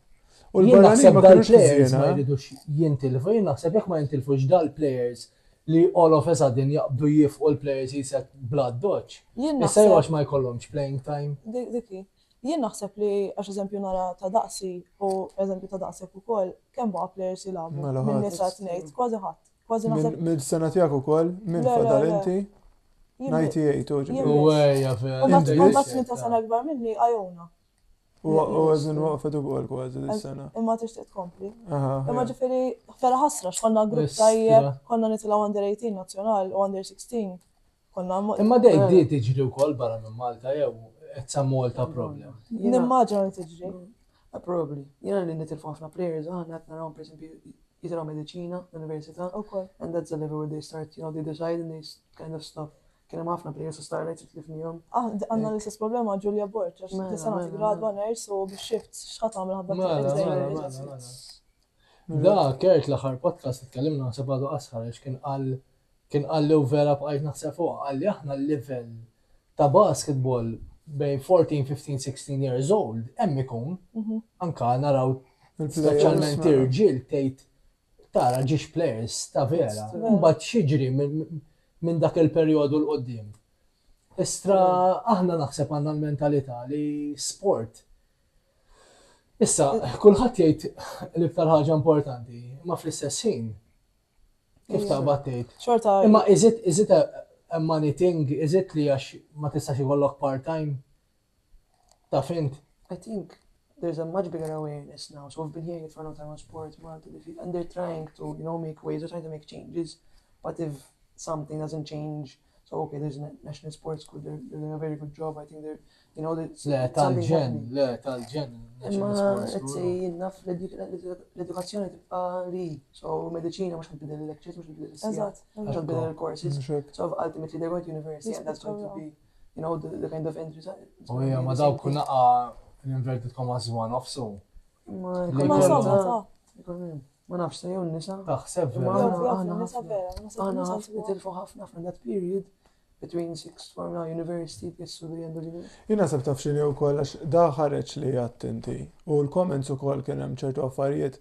U Jien l-barranin naħseb ma kinux dal-players ma ħżiena. jridux jintilfu, jien naħseb jekk ma jintilfux dal-players li all of a sudden jaqbdu jifqu l-players jisek bla doċ. Jien Issa jew naħseb għax ma jkollhomx playing time. dik dik hi. Jien naħseb li għax eżempju nara ta' daqsi u eżempju ta' daqsek ukoll kemm baqa' players jilagħbu Mela minn ħadd. nisa tnejn, kważi ħadd. Kważi naħseb. Mill-sena tiegħek ukoll, min Le, le, fadal le. inti? Jien 98 u Jien ġifieri. U ejja vera. U mbagħad Inti u mbagħad minn ta' sena akbar minni Iona. U u għazin waqfet ukoll kważi dis-sena. Imma tixtieq tkompli. Aha. Imma ġifieri vera ħasra x'konna grupp Istra. tajjeb, konna nitilgħu under 18 nazzjonal u under 16. Konna Imma dej di tiġri wkoll barra minn Malta jew it's a Malta problem. Nimmaġina li tiġri. Ah, probably. Jiena li nitilfu ħafna players, aħna qed narawhom pereżempju jitilgħu mediċina l-università. Ukoll. And that's the level where they start, you know, they decide and they kind of stop. Kien hemm ħafna players u starlights li tlifnihom. Ah, għandna l-istess problema Julia Borg, għax Mela, tista' nagħti mela, gradwa nurse u bix-shift x'ħa tagħmel ħabba Mela, mela, mela, mela. Da, Kurt l-aħħar podcast li tkellimna naħseb għadu qasħar għax kien qal Kien qalli u vera bqajt naħseb fuqha, qalli aħna l-livell ta' basketball bejn 14, 15, 16 years old hemm ikun. Anka naraw speċjalment irġiel tgħid tara ġiex players ta' vera. Imbagħad x'jiġri minn dak il-perjodu 'l quddiem. Istra aħna naħseb għandna l-mentalità li sport. Issa, kulħadd jgħid l-iktar ħaġa importanti, ma fl-istess ħin, kif taqbad tgħid? Xorta. Imma is it, is it a, a money thing? Is it li għax ma tistax ikollok part-time? Taf int? I think there's a much bigger awareness now. So we've been hearing it for a long time on sport, Malta, and they're trying to, you know, make ways, they're trying to make changes. But if something doesn't change, so okay, there's a national sports school, they're, they're doing a very good job. I think they're, you know, Le, tal-ġen, le, tal-ġen. Imma, let's say, naf l-edukazzjoni tibqa li, so mediċina mhux ħadbidel il-lectures, mhux ħadbidel il-sijat, mhux ħadbidel il-courses. So ultimately they're going to university and that's going to be, you know, the, the kind of entry. U hija ma dawk kun naqa inverted commas one off so. Ma ma nafx se jew nisa. Taħseb vera. Aħna ħafna nitilfu ħafna from that period between sixth form now university gets to the end of university. Jien naħseb taf x'inhi wkoll għax da ħareġ li għadt inti u l-comments ukoll kien hemm ċertu affarijiet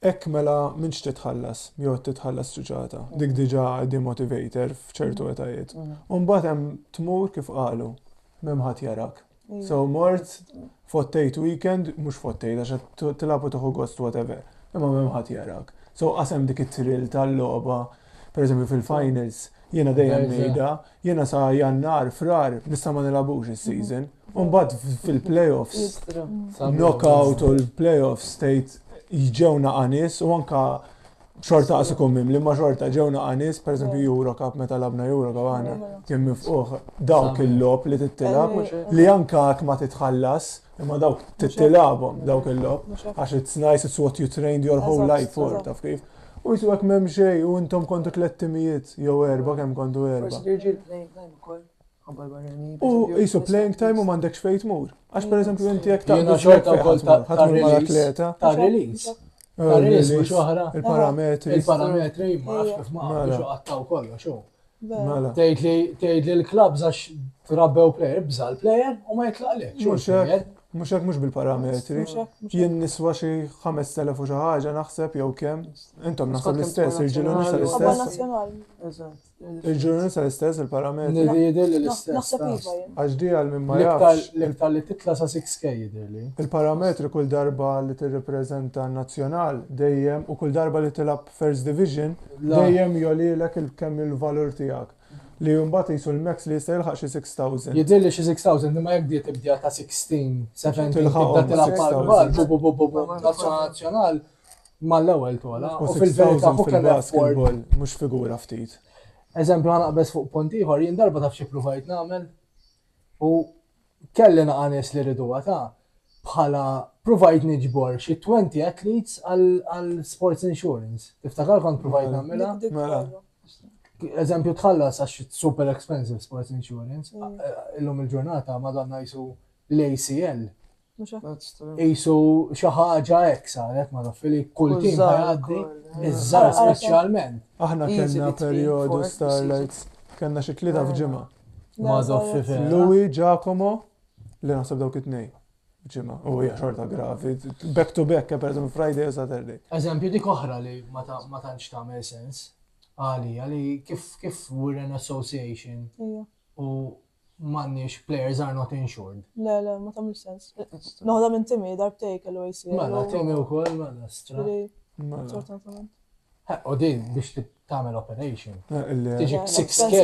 hekk mela m'intx titħallas jew qed titħallas ċuċata. Dik diġà demotivator f'ċertu etajiet. U mbagħad hemm tmur kif qalu m'hemm ħadd jarak. So mort fottejt weekend, mhux fottejt għax qed tilgħab u tieħu gost whatever, imma m'hemm ħadd jarak. So qas hemm dik it-thrill tal-logħba, pereżempju fil-finals, jiena dejjem ngħidha, jiena sa Jannar, Frar nista' ma nilgħabux is-season. U mbagħad fil-playoffs, knockout u l-playoffs tgħid ġew naqa' nies u anka xorta qas ikun mimli, ma xorta ġew naqa' nies, pereżempju Eurocup meta labna Eurocup aħna kien mifquh dawk il-logħob li tittilab li anka jekk ma titħallas imma dawk tittilabhom dawk il-logħob għax it's nice it's what you trained your whole life for taf kif. U jisu hekk m'hemm xejn u intom kontu tlett timijiet jew erba' kemm kontu erba'. Forsi l-irġiel playing time ukoll. U jisu playing time u m'għandekx fejn tmur. Għax per eżempju inti jekk ta' xorta wkoll ta' mal-atleta. Ta' release. Ta' release mhux oħra. Il-parametri. Il-parametri ma nafx kif ma għandux qattaw kollox hu. Mela. Tgħid li tgħid li l-clubs għax trabbew player, bża l-player u ma jitlaqlek. Mhux hekk, mhux hekk mhux bil-parametri. Jien niswa xi 5000 u xi ħaġa naħseb jew kemm. Intom naħseb l-istess, irġiel u nisa l-istess. Eżatt. Il-ġurnalista l-istess, il-parametri. Jidhirli l-istess. Naħseb iva jien. Għax di għal min ma jafx. L-iktar li titla' sa 6K jidhirli. Il-parametri kull darba li tirrippreżenta n-nazzjonal dejjem u kull darba li tilgħab First Division dejjem jogħlilek kemm il-valur tiegħek. Li mbagħad qisu l-max li jista' jilħaq xi 6,000. Jidhirli xi 6,000 imma jekk di tibdiha ta' 16, 17 tibda tilgħab mal-kbar, bu bu bu bu bu, nazzjonal mal-ewwel tola. U fil-verità fuq fil-basketball mhux figura ftit. Eżempju ħa naqbeż fuq punt ieħor, jien darba taf xi pruvajt nagħmel u kelli naqa' nies li riduha ta' bħala pruvajt niġbor xi 20 athletes għal sports insurance. Tiftakar kont pruvajt nagħmilha? Mela. Eżempju tħallas għax super expensive sports insurance. Illum il-ġurnata madonna jisu l-ACL Qisu xi ħaġa hekk saret ma naf li kull tim jgħaddi, iż-żgħar speċjalment. Aħna kellna perjodu Starlights, kellna xi tlieta f'ġimgħa. Ma doffi vera. Louis, Giacomo, li naħseb dawk it-tnejn ġimgħa. U hija xorta gravi. Back to back, per eżempju Friday u Saturday. Eżempju dik oħra li ma tantx tagħmel sens għalija li kif kif we're an association u m'għandniex players are not insured. Le, le, ma tagħmilx sens. Noħodha minn Timmy, darbtej kellu ACL. Mela, Timmy wkoll, mela, stra. Mela. Sfortunatament. U din biex tagħmel operation. Eh, Tiġi 6K.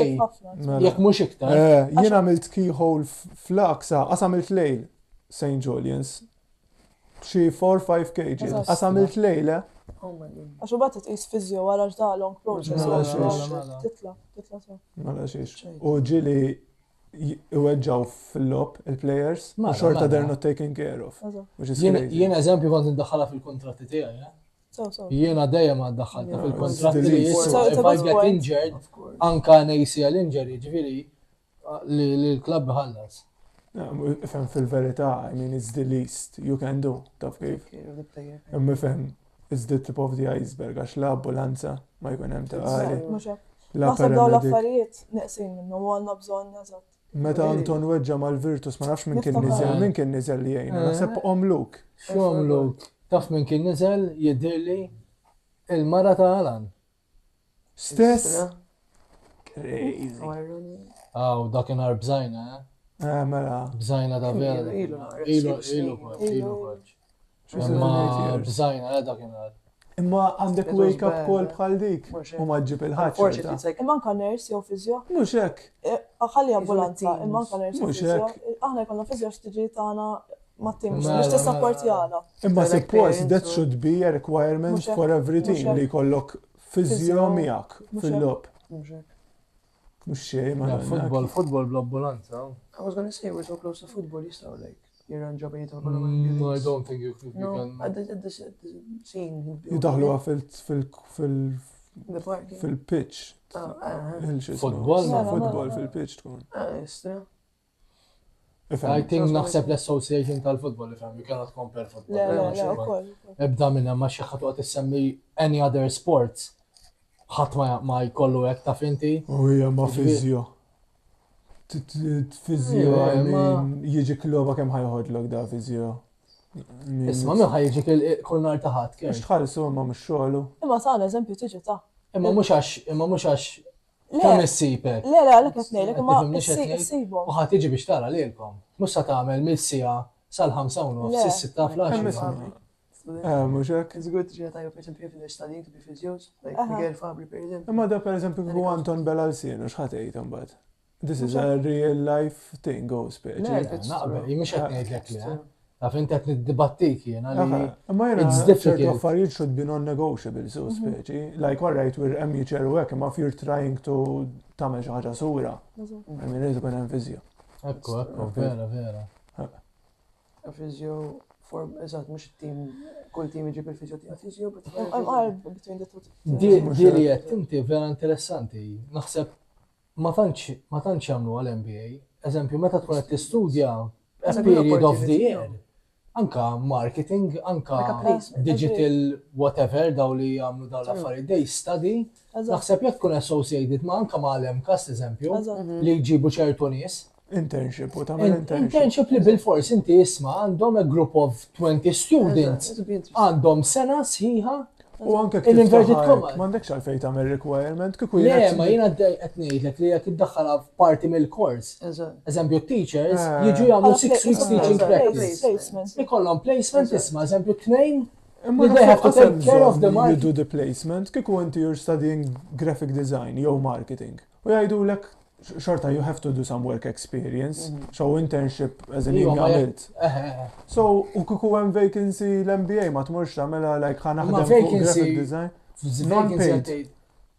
Mela. Jekk mhux iktar. Eh, jien għamilt keyhole fl-aksa, qas għamilt lejl St. Julian's. Xi 4-5 kg. Qas għamilt lejl, eh? Oh my god. Għax u bat tqis fizjo wara x'da long process. Mela xiex. Titla, titla sew. Mela xiex. U ġili iweġġaw fil-lob il-players, u Mela, xorta mela. they're not taken care of. Eżatt. Which is Jien crazy. jien eżempju kont indaħħalha fil-kuntratti tiegħi, eh? Sew, sew. Jiena dejjem għaddaħħalta fil-kontratti li Delete. jiswa So, if it's a I good get point. injured, Of course. anka an ACL injury, ġifieri li l-klabb iħallas. Ifhem fil-verità, I mean, it's the least you can do, taf kif. Take care of the player. Imma ifhem, it's the tip of the iceberg, għax la ambulanza ma jkun hemm ta' għali. Mhux hekk. La Naħseb dawn paramedic. l-affarijiet neqsin minnhom u għandna bżonn eżatt. Meta Anton weġġa' mal-Virtus, ma nafx min kien Niftakar. niżel, min kien niżel li jgħinu, naħseb Om Luke. X'Om Luke? Taf min kien niżel jidhirli il-mara ta' Alan. Stess? Crazy. Aw, dakinhar bżajna, eh? Eh, mela. Bżajna ta' vera. Ilu, Ilu, ilu, ilu, ilu, coach. Imma bżajna eh, dakinhar. Imma għandek wake up call bħal dik u ma ġġib il-ħadd. Imma anka nurse jew physio. Mhux hekk. Eh, ħalli ambulanza, imma anka nurse jew physio. Aħna jkollna physio x'tiġi tagħna mat-tim biex tissapportjana. Imma suppost that should be a requirement for every team li jkollok physio miegħek fil-lob. Mhux xejn ma Football, football bl-ambulanza. I was gonna say we're so close to football jistgħu like jirranġaw bejnietom mm, No, I don't think you, you no, can. At the, at the, scene. Jidaħluha fil fil fil fil-pitch. Ah, ah, ah. Football, football fil-pitch tkun. Istra. I think naħseb l-association tal-football ifhem, you cannot compare football. Le, le, le, ukoll. Ebda minn hemm għax xi ħadd issemmi any other sports ħadd ma jkollu hekk taf inti. U hija ma fiżjo. Fiżjo, jiġi kloba kemm ħajħodlok da fiżjo. Isma' min ħajġik kull nhar ta' ħadd. Mhux tħallsu imma mhux xogħlu. Imma tagħna eżempju tiġi ta' Imma mhux għax imma mhux għax Kemm issibek? Le, le, għalhekk qed ngħidlek, imma issibhom. U ħa tiġi biex tara lilkom. Mhux sa tagħmel mill-siegħa sal-ħamsa u nofs, is-sitta fl-għaxija. Eh, mhux hekk. It's good ġiena tajba per esempio if they're studying to be physios, like Miguel Fabri per esempio. Imma da per esempio kieku Anton Belalsien, u x'ħa tgħid imbagħad? This is a real life thing, go speċi. Naqbel, jien mhux qed ngħidlek le. Taf inti qed niddibattik jiena li. Imma jiena ċertu affarijiet should be non-negotiable, so mhm. speċi. Like, all right, we're amateur u hekk, imma if you're trying to tagħmel xi ħaġa sura. I mean, irid ikun hemm viżjo. Ekku, ekku, vera, vera. Physio, for, eżatt, mhux it-tim, kull tim iġib il-physio tiegħu physio, but I'm between the two. Di li qed inti vera interessanti. Naħseb ma tantx ma tantx jagħmluha l-MBA. Eżempju, meta tkun qed tistudja a period of the year, anka marketing, anka digital whatever daw li jagħmlu daw l-affarijiet, they study. Naħseb jekk tkun associated ma' anka ma' l-MCAST eżempju, mhm. li jġibu ċertu nies. Internship u tagħmel internship. Internship li bil-fors inti isma' għandhom a group of 20 students għandhom sena sħiħa U anke kif inverted commas. M'għandekx għalfejn tagħmel requirement kieku Le, ma jiena qed ngħidlek li jekk iddaħħalha f'parti mill-kors. Eżempju, teachers eh. jiġu jagħmlu six weeks teaching practice. Ikollhom placement isma' eżempju tnejn Imma they have to take care of the market. You do the placement, kieku inti you're studying graphic design jew marketing. U jgħidulek xorta you have to do some work experience, mhm. so internship as in jien għamilt. So, u kieku hemm vacancy l-MBA ma tmurx tagħmilha like ħa naħdem fuq graphic design. Non-paid.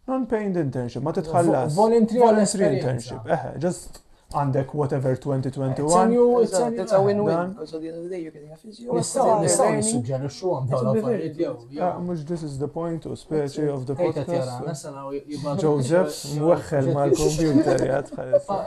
Non-paid internship, ma titħallas. Voluntary internship, eħe, just għandek whatever 2021. It's a win-win, because at the end of the day you're getting a physio. Nistgħu nistgħu nissuġġerixxu għam dawn l-affarijiet jew. Ah, mhux this is the point u speċi of the podcast. Joseph mweħħel mal-computer jgħad bħalissa.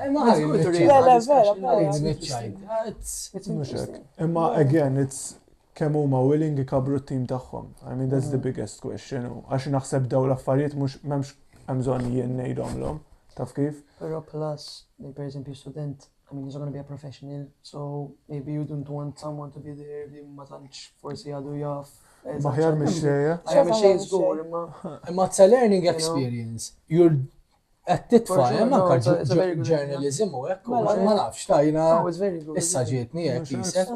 Mhux hekk. Imma again it's kemm huma willing ikabbru t-tim tagħhom. I mean that's the mm. biggest question. Għax naħseb daw l-affarijiet mhux m'hemmx hemm bżonn jien ngħidhomlhom. Taf kif? Però plus, per eżempju student, I mean, he's not going to be a professional, so maybe you don't want someone to be there li ma tantx forsi għadu jaf. Maħjar mix xejja. Aħjar mix xejn żgur, imma. Imma it's a learning experience. You're qed titfa' hemm anke journalism u hekk, ma nafx ta' jiena issa ġietni hekk qisek.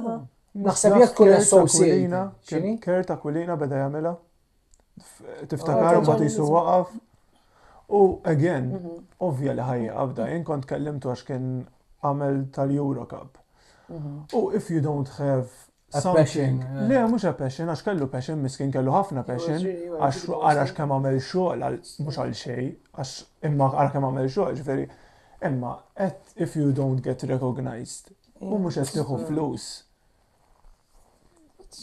Naħseb jekk tkun associated. Kurt Aquilina beda jagħmilha. Tiftakar mbagħad jisu waqaf. U again, mhm. ovvja li ħajja qabda, jien kont kellimtu għax kien għamel tal-Eurocup. Mhm. U if you don't have something. Le, mhux a passion, għax kellu passion, miskin kellu ħafna passion, għax għarax kemm għamel xogħol, mhux għal xejn, għax imma għara kemm għamel xogħol, ġifieri. Imma, if you don't get recognized, u mhux qed tieħu flus,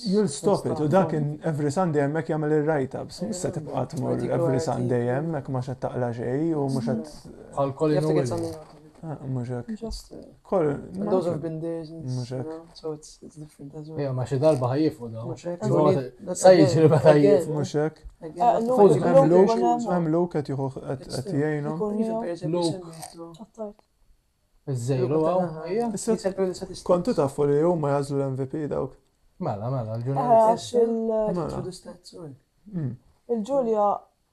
You'll stop it. U dak every Sunday hemmhekk jagħmel ir-write-ups. Mhux se tibqa' tmur every Sunday hemmhekk ma xed taqla xejn u mhux qed. Bħal Colin O'Reilly. Ah, mhux hekk. Those have been there since. Mhux hekk. So it's it's different as well. Ejja, ma xi darba ħajjifu daw. Mhux hekk. Sa jiġri meta jiefu. Mhux hekk. Hemm Luke qed jieħu qed jgħinhom. Luke. Iż-żejru għaw. Kontu tafu li huma jażlu l-MVP dawk. Mela, mela, l-ġurnalist. Eh, Il-Ġulja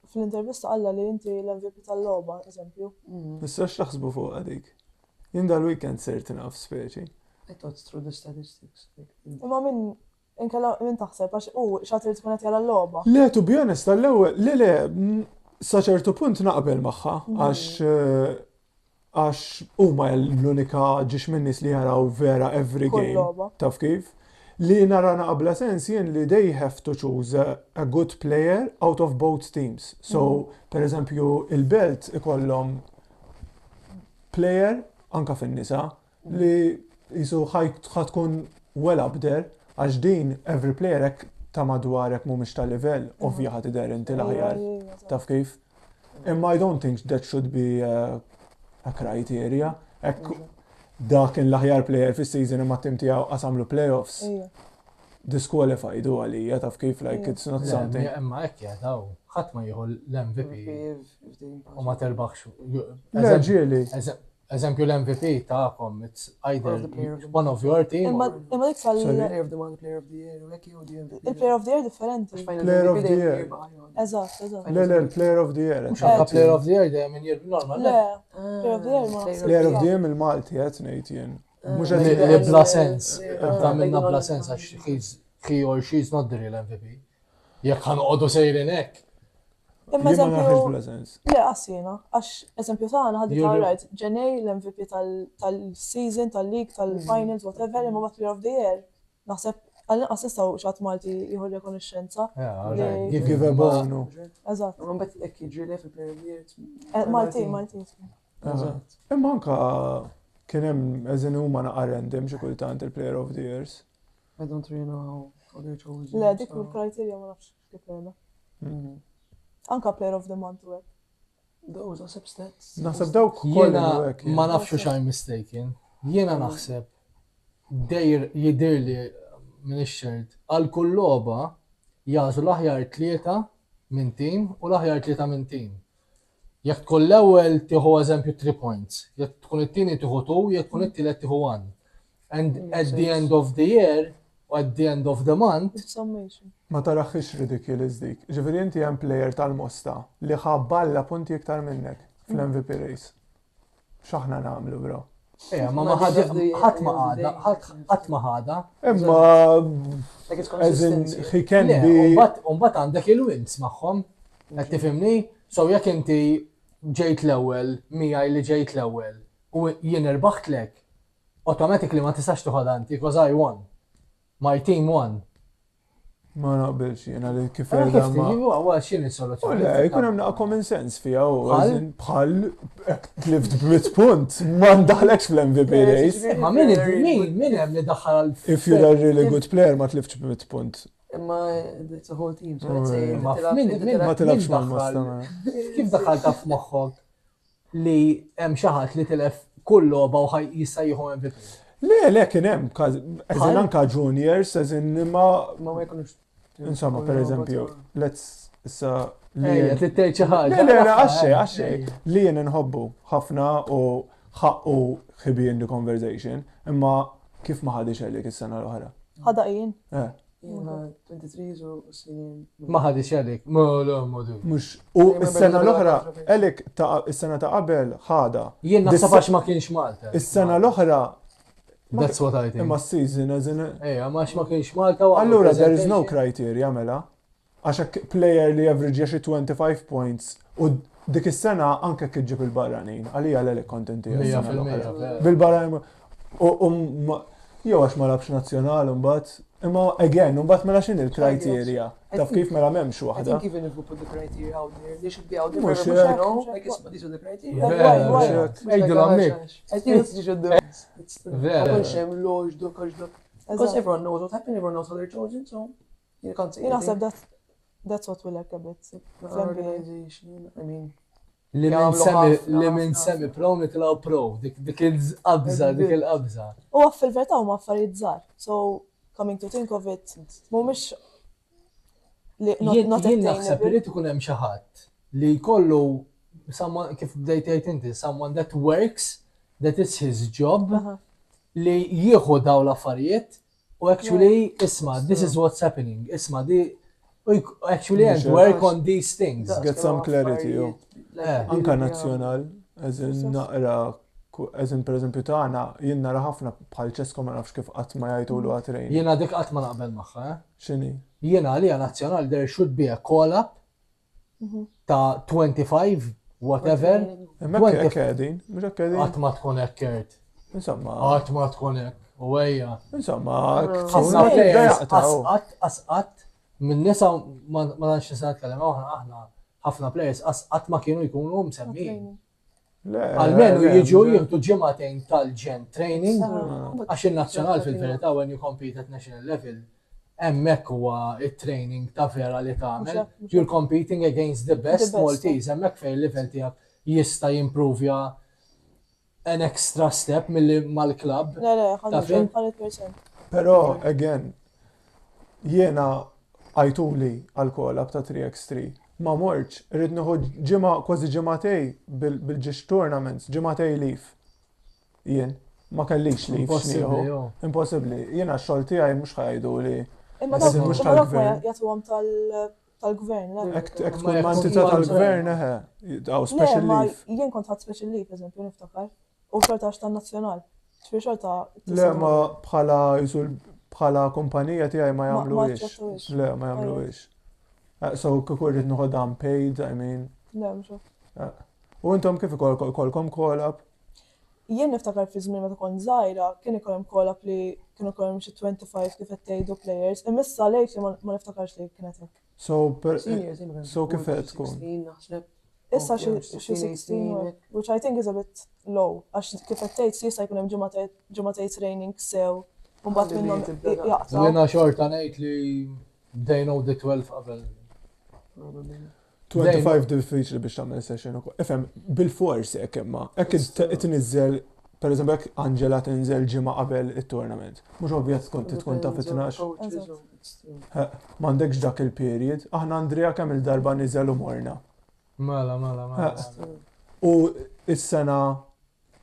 fl-intervista qalla li inti l-MVP tal-logħba, eżempju. Mm. Issa x'taħsbu fuq dik? Jien dal-weekend sirt naf speċi. I thought through the statistics. Imma min. Inkella min taħseb għax hu xi ħadd irid ikun qed jara l-logħba. Le, to be honest, għall-ewwel, le le, sa ċertu punt naqbel magħha għax għax huma l-unika ġiex minn nies li jaraw vera every game. Taf kif? Li nara naqbla sens jien li they have to choose a, a good player out of both teams. So, mm. per eżempju, il-belt ikollhom player anka fin-nisa li jisu ħa tkun well up there għax din every player hekk ta' madwarek mhumiex ta' livell, ovvja ħa tidher inti l-aħjar. Taf kif? Imma I don't think that should be a, a criteria. Hekk dak kien l-aħjar player fis-season imma t-tim tiegħu qasamlu playoffs. Disqualified u għalija taf kif like it's not something. Imma hekk jgħidaw, ħadd ma jieħu l-MVP u ma terbaħx. Le ġieli. Eżempju l-MVP tagħkom, it's either one of your team. Imma dik tal Player of the month, player of the year, u hekk jew the MVP. Il-player of the year differenti. Player of the year. Eżatt, eżatt. Le, le, player of the year. Mhux anke player of the year dejjem min jirb normal. Le, player of the year ma. Player of the year mill-Malti qed ngħid jien. Mhux qed li bla sens. Ta' minna bla sens għax he or she is not the real MVP. Jekk ħa noqogħdu sejrin hekk. Imma eżempju. Le, qas jiena, għax eżempju tagħna ħaddi ta' right, Ġenej l-MVP tal-season, tal-league, tal-finals, whatever, imma bat Player of the Year. Naħseb għall-inqas nistgħu xi Malti jieħu rikonoxxenza. Give a bone. Eżatt. Imma mbagħad hekk jiġri le fil-Player of the Year. Eh, Malti, Malti. Eżatt. Imma anka kien hemm eżin huma naqa' random xi kultant il-Player of the Years. I don't really know how, how they're chosen. Le, dik il-criteria ma nafx kif qiegħda. Mhm. Anka player of the month u hekk. Those naħseb stats. Naħseb dawk Jiena ma nafx x'għaj mistaken. Jiena naħseb dejr jidirli minn ix-xert għal kull logħba jagħżlu l-aħjar tlieta minn tim u l-aħjar tlieta minn tim. Jekk tkun l-ewwel tieħu eżempju 3 points, jekk tkun it-tieni tieħu 2, jekk tkun it-tielet tieħu 1. And at the end of the year, u at the end of the month. Ma taraħħiex ridiculous dik. Ġifieri inti hemm player tal-Mosta li ħa balla punti iktar minnek fl-MVP race. X'aħna nagħmlu bro? Ejja, ma ma ħadd ma ħadha, ħadd ma ħadha. Imma as in he can be. Umbagħad għandek il-wins magħhom. Qed tifhimni? So jekk inti ġejt l-ewwel miegħi li ġejt l-ewwel u jien irbaħtlek, automatically ma tistax toħodha inti because I won. My team won. Ma naqbilx jiena li kif qiegħda ma. Huwa x'inhi soluzzjoni. Le, jkun hemm naqa' common sense fiha u bħal hekk tlift b'mitt punt ma ndaħlekx fl-MVP race. Ma min min min hemm li daħħal għal. If you're a really good player ma tliftx b'mitt punt. Imma it's a whole team, so let's say. Ma tilabx mal-mosta. Kif daħħalta f'moħħok li hemm xi ħadd li tilef kull logħba u jista' jieħu MVP. Le, le, kien hemm, eżin anka juniors, eżin imma. Ma ma jkunux. Insomma, per eżempju, let's issa. Ejja, trid xi ħaġa. Le, le, le, għaxxej, għaxxej. Li jien inħobbu ħafna u ħaqqu he be in the conversation, imma kif ma ħadix għalik is-sena l-oħra? Ħada jien. Eh. Jiena 23 u senior. Ma ħadix Elik, ma le ma du. Mhux u s-sena l-oħra Elik ta' is-sena ta' qabel ħada. Jien naħseb għax ma kienx Malta. Is-sena l-oħra That's what I think. Imma season as in. Ejja, ma ma kienx Malta. Allura there is no criteria mela. Għax hekk player li average xi 25 points u dik is-sena anke jekk iġġib il-barranin, għalija l kont inti. Bil-barranin u jew għax ma labx nazzjonal imbagħad, imma again, imbagħad mela x'inhi l-criteria? Taf kif mela m'hemmx waħda. I think even if we put the criteria out there, they should be out there. Mhux hekk. Like, isma' these are the criteria. Ejdu l I think that's you should do. Vera. Ma kontx hemm loġ dok għax dok. Because everyone knows what happened, everyone knows how they're chosen, so you can't say Jien naħseb that that's what we lack a bit. Organization, I mean. Li minn semi, li minn semi pro nitilgħu pro, dik il-qabża, dik il-qabża. U għaf fil-verità huma affarijiet żgħar. So coming to think of it, mhumiex li Jien naħseb irid ikun hemm xi ħadd li jkollu someone kif bdejt tgħid inti, someone that works, that is his job, li jieħu daw l-affarijiet U actually, isma, this is what's happening, isma, di, actually and work on these things. Get some clarity, jo. Eh. Anka nazzjonal, as in naqra. Eżin per eżempju tagħna jien nara ħafna bħal Cesco ma nafx kif qatt ma jgħidulu għat-training. Jiena dik qatt ma naqbel magħha, eh. X'inhi? Jiena għalija nazzjonal there should be a call up ta' 25 whatever. Imma hekk hekk qegħdin, mhux hekk qegħdin. Qatt ma tkun hekk Kurt. Insomma. Qatt ma tkun hekk. U ejja. Insomma, ħafna players qatt qatt minn nisa ma tantx nista' nitkellem aħna aħna ħafna players qatt ma kienu jkunu msemmijin. Almenu jiġu jieħdu ġimagħtejn tal-ġen training għax in-nazzjonal fil-verità when you compete at national level hemmhekk huwa it-training ta' vera li tagħmel. You're competing against the best Maltese, hemmhekk fejn il-level tiegħek jista' jimprovja an extra step milli mal-klabb. Le, le, 100%. Però, again, jiena għajtuli għal call-up ta' 3x3. Ma mortx, irrid nieħu ġimgħa kważi ġimagħtej bil-ġiex tournaments, ġimagħtej leave. Jien, ma kellix leave x'nieħu. Impossibbli. Jiena x-xogħol tiegħi mhux ħa jgħiduli. Imma dawk ma jagħtuhom tal-gvern. Hekk tkun ma' entità tal-gvern, eħe, daw special leave. Jien kont ħadt special leave, eżempju, niftakar. U xorta għax tan-nazzjonal. Ġifieri xorta. Le, ma bħala jisu bħala kumpanija tiegħi ma jagħmluhiex. Le, ma jagħmluhiex. Eh, so kieku rrid noħodha unpaid, I mean. Le, mhux eh. U intom kif ikolkom call-up? Jien niftakar fi żmien meta kont żgħira, kien ikollhom call-up li kienu ikollhom xi 25 kif qed tgħidu players, imma issa lately ma niftakarx li kienet hekk. So, per, so kif qed tkun? Issa xi 16, which I think is a bit low, għax kif qed tgħid jista' jkun hemm ġimgħatej training sew, u mbagħad minnhom jaqtgħu. Jiena xorta ngħid li they know the 12 qabel. 25 diffiċli biex tagħmel session ukoll. Ifhem, bil-fors hekk imma, hekk tniżżel per eżempju hekk Angela tinżel ġimgħa qabel it-tournament. Mhux ovvja tkun tkun taf it-tnax. M'għandekx dak il-period. Aħna Andrea kemm il-darba niżel u morna. Mela, mela, mela. U is-sena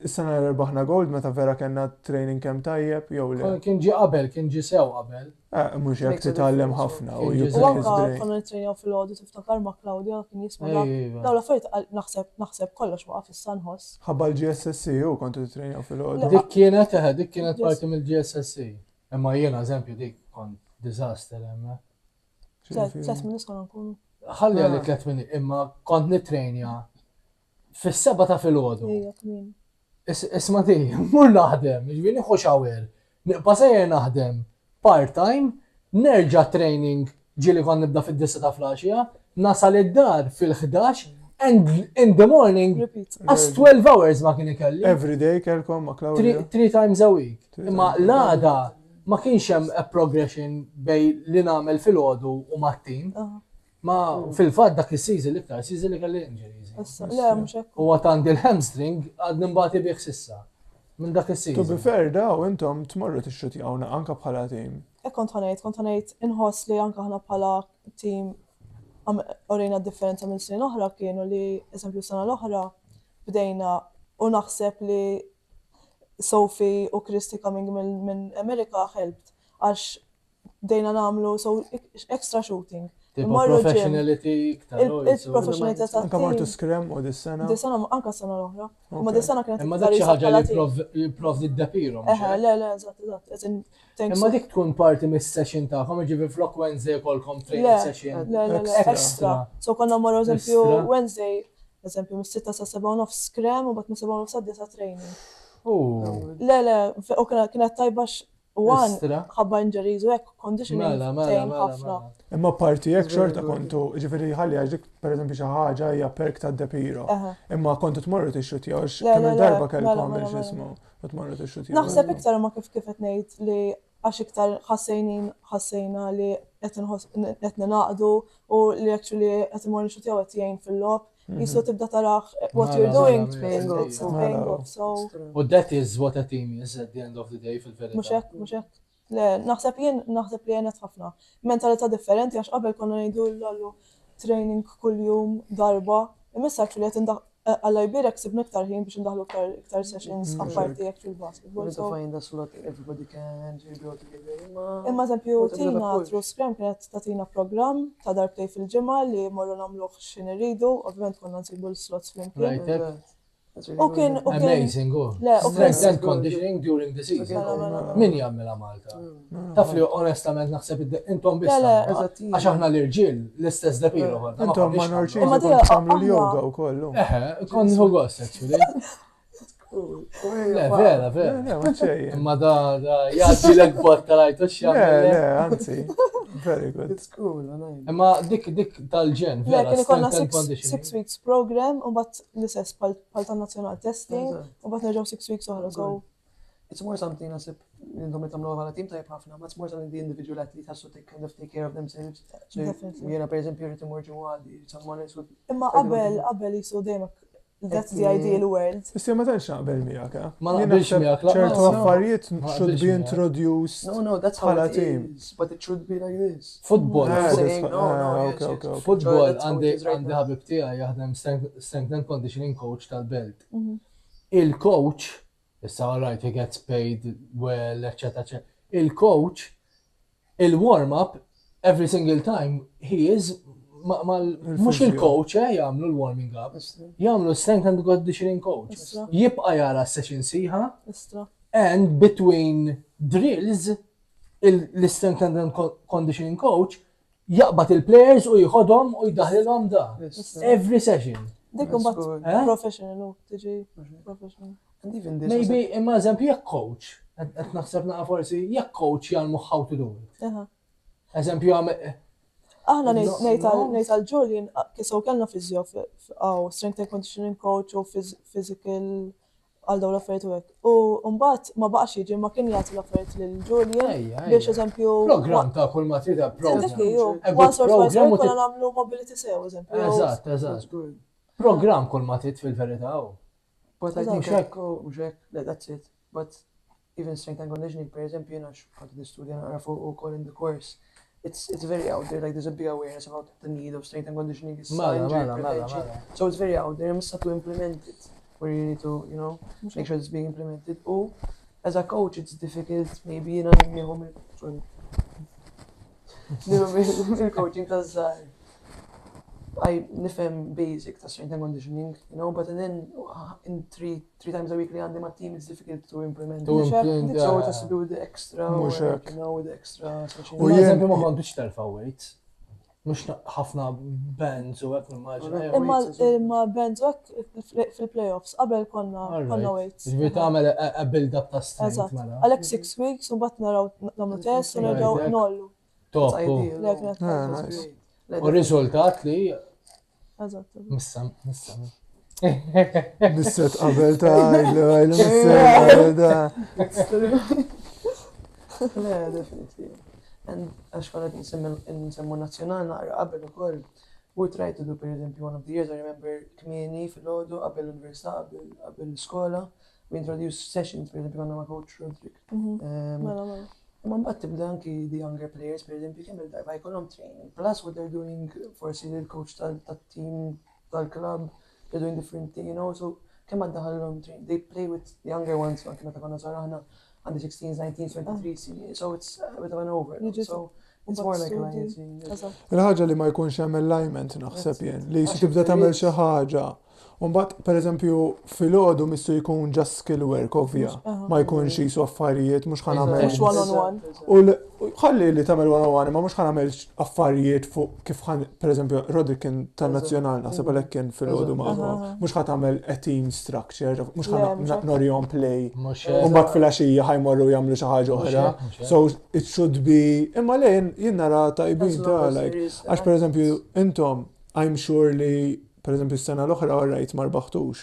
Is-sena li rbaħna gold meta vera kellna training camp tajjeb jew le? Kien ġie qabel, kien ġie sew qabel. Eh, mhux hekk titgħallem ħafna u you pick his brain. Konna nittrejnjaw filgħodu tiftakar ma' Claudia kien jisma' dawn l-affarijiet naħseb naħseb kollox waqaf issa nħoss. Ħabba l-GSSE u kontu titrejnjaw filgħodu. Dik kienet eħe, dik kienet parti mill-GSSE. Imma jiena eżempju dik kont disaster hemm. Tlet minutes konna nkunu. Ħalli għalli tlet minutes, imma kont nittrejnja Fis-sebgħa ta' filgħodu. Ejja, kmieni. Isma' di, mmur naħdem, jiġifieri nieħu shower, nibqa' sejjer naħdem part-time, nerġa' training ġieli kont nibda fid-disgħa ta' flaxija, nasal id-dar fil-ħdax and in the morning as 12 hours ma kien ikelli. Every day kellkom ma' Claudia? Three times a week. Imma l-għada ma kienx hemm a progression bejn li nagħmel filgħodu u mat-team. Ma fil-fatt dak is-season l-iktar season li kelli injuries. Issa, le, mhux hekk. U għad għandi l-hamstring għad nbati bih s'issa. Minn dak is-season. To be fair daw intom tmorru tixxutjawna anke bħala team. Hekk kont ħa ngħid, kont ħa ngħid inħoss li anke aħna bħala team orejna d-differenza minn snin oħra kienu li eżempju sena l-oħra bdejna u naħseb li Sophie u Christy coming minn America helped għax bdejna nagħmlu so extra shooting. Tipo professionality iktar. Il-professionalità ta' Anka martu scrum u dis-sena. Dis-sena anka s-sena l-oħra. Ma dis-sena kienet. Imma dik xi ħaġa li jipprovdi d-depiro. Eħe, le, le, eżatt, eżatt. Imma dik tkun parti mis-session tagħkom, jiġifieri flok Wednesday jkollkom training session. Le, le, le, extra. So konna mmorru eżempju Wednesday, eżempju mis-sitta sa seba' u nofs scrum u bat mis-seba' u nofs sa disa' training. Le, le, u kienet tajba U għan, ħabba injuries u hekk conditioning. Mela, mela, mela, ħafna. Mela. Imma parti hekk xorta kontu, ġifieri ħalli għax dik pereżempju xi ħaġa hija perk ta' Depiro. Imma kontu tmorru tixxutjaw għax kemm il-darba kellkom mela, mela, x'ismu u tmorru tixxutjaw. Naħseb iktar imma kif kif qed ngħid li għax iktar ħassejnin ħassejna li qed qed ninaqdu u li actually qed imorru nixxutjaw qed jgħin fil-logħob. Jisu tibda taraħ what you're doing, it's paying off. So. U that is what a team is at the end of the day fil-verità. Mhux hekk, mhux hekk. Le, naħseb jien naħseb li għenet ħafna. Mentalità differenti għax qabel konna ngħidu l-allu training kuljum darba. Imma issa actually qed Alla jbierek sibna iktar ħin biex indaħlu iktar iktar sessions apparti actual basketball. So find a slot everybody can go together. Imma eżempju Tina through Scrum kienet tagħtina programm ta' darbtejn fil-ġimgħa li morru nagħmluh x'ħin irridu, ovvjament konna nsibu l-slots flimkien. U kien u kien. Amazing, u. Le, u kien. Strength and conditioning during the season. Mela, mela, mela. Min jagħmilha Malta? Taf li onestament naħseb intom biss. Le, le. tagħmluha. Għax aħna l-irġiel l-istess depiro konna. ma Intom ma konniex norċiżi Imma kont dija, tagħmlu aħna- l-yoga wkoll. nagħmlu. Eħe, kont nieħu gost actually. Le, vera, vera. Le, ma ċejjen. Imma da, da, jgħaddi l botta rajtu Le, x'jagħmel. le, anzi. Very good. It's cool, għanajn. Imma dik dik tal-ġen, Le, vera, kien ikollna strength and six, six conditioning. weeks program u mbagħad l-istess bħal bħal tan-nazzjonal testing Eżatt. u mbagħad nerġgħu six weeks oħra. So It's more something nasib intom li tagħmluha bħala team tajjeb ħafna, ma it's more something the individual athlete has to take kind of take care of themselves. So Definitely. jiena per eżempju rrid imur ġewwa someone else would imma qabel qabel jisu dejjem that's the ideal world. Issa ma tantx naqbel miegħek, eh? Ma Jien naqbilx naħseb miegħek, la- ċertu no. affarijiet Ma should naqbilx be miegħek. introduced. No, no, that's how Bħala it team. is, but it should be like this. Football, Eh, fo- Saying, that's- no, no, eh, yes, okay, yes. okay, okay. football That's how it għandi is right għandi now. ħabib tiegħi jaħdem strength strength and conditioning coach tal-belt. Il-coach, issa all right, he gets paid well, eccetera, eccetera. Il-coach, il-warm-up, every single time, he is, ma, ma, mux Il-physio. il-coach, eh, jagħmlu l-warming up, jagħmlu strength and conditioning coach. Istra. Jibqa jara session siħa, Istra. and between drills, l-strength and con- conditioning coach jaqbad il-players u jħodhom u jdaħlilhom da. Every session. Dik That's imbagħad good. Eh? professional u tiġi professional. And even this. Maybe imma eżempju jekk coach, qed naħseb naqa forsi jekk coach jgħallmu how to do it. Eħe. Eżempju għam- Aħna No, ngħid no. ngħid għal Julian kisew kellna physio għaw strength and conditioning coach u phys- physical għal dawn l-affarijiet u hekk. U mbagħad ma baqax jiġi ma kien jagħti l-affarijiet lil Julian Ejja, biex ejja. eżempju Program ta' kull ma trid program. Dik hi, ju. A good Once or twice a program week u konna tit- nagħmlu mobility sew, eżempju. Eżatt, That's eżatt. good. Program kull ma trid fil-verità. u. But I think Mhux hekk. hekk, mhux hekk, that's it. But even strength and conditioning, per eżempju, jiena x'ħadd nistudja naqra fuq ukoll in the course. It's it's very out there, like there's a big awareness about the need of strength and conditioning, it's Mela, injury mela, mela, prevention. mela. So it's very out there, issa to implement it, where you need to, you know, make sure it's being implemented. U as a coach, it's difficult, maybe jiena nieħu mill- sorry. Nieħu mill- mill-coaching taż-żgħar. I nifhem basic ta' strength and conditioning, you know, but then uh, in three three times a week li għandi ma' team, it's difficult to implement. To it. implement, So it eh. has to do with the extra Mhux work, hekk. you know, with the extra sessions. U U jien- eżempju ma kontux terfa' weights. Mhux ħafna bands u hekk nimmaġina. Alright. Imma Weights as well. imma bands u hekk fil-playoffs qabel konna konna weights. Ġifieri tagħmel a- a build up ta' strength Eżatt. mela. Għalhekk six weeks u mbagħad naraw nagħmlu test u Right, nerġgħu hekk. nollu. Top. It's u. ideal. Le, kienet Ah, That's nice. great. Le, U riżultat li Eżatt. missa, missa. Misset qabel ta' għajlu, għajlu, misset qabel ta' Le, definitely. And għax konna qed nsemmu nazzjonal naqra qabel ukoll. We tried to do, per eżempju, one of the years, I remember kmieni filgħodu qabel l-università, qabel qabel l-iskola, we introduced sessions, per eżempju, konna ma' coach Roderick. Mhm. Um, Mela, mela. Imma mbagħad tibda anki the younger players, per eżempju, kemm il-darba jkollhom training. Plus what they're doing, forsi il-coach tal-team, tal-club, they're doing different thing, you know, so kemm għaddaħallhom training. They play with the younger ones, anki meta konna żgħar aħna, under 16s, 19s, 23s, so it's a bit of an overload. Jiġi- So it's more like Mbagħad studi. liaising. Eżatt. Il-ħaġa li ma jkunx hemm alignment naħseb jien, li jisu Għax tibda tagħmel it xi ħaġa. U mbagħad pereżempju filgħodu missu jkun just skill work ovvja, Aha. ma jkunx jisu affarijiet mhux ħa nagħmel. Mhux one on one. U l- u ħalli li tagħmel one on one, ma mhux ħa nagħmel affarijiet fuq kif ħan pereżempju Roderick kien tan-nazzjonal naħseb għalhekk kien filgħodu magħhom. Aha. Mhux ħa tagħmel a team structure, mhux ħa Le, mhux hekk. norihom play. Mhux U mbagħad filgħaxija ħa jmorru jagħmlu xi ħaġa oħra. So it should be imma le jien- jien nara tajbin ta' like Għax per eżempju, intom, I'm sure li, per eżempju, s-sena l-oħra, all right, ma rbaħtux,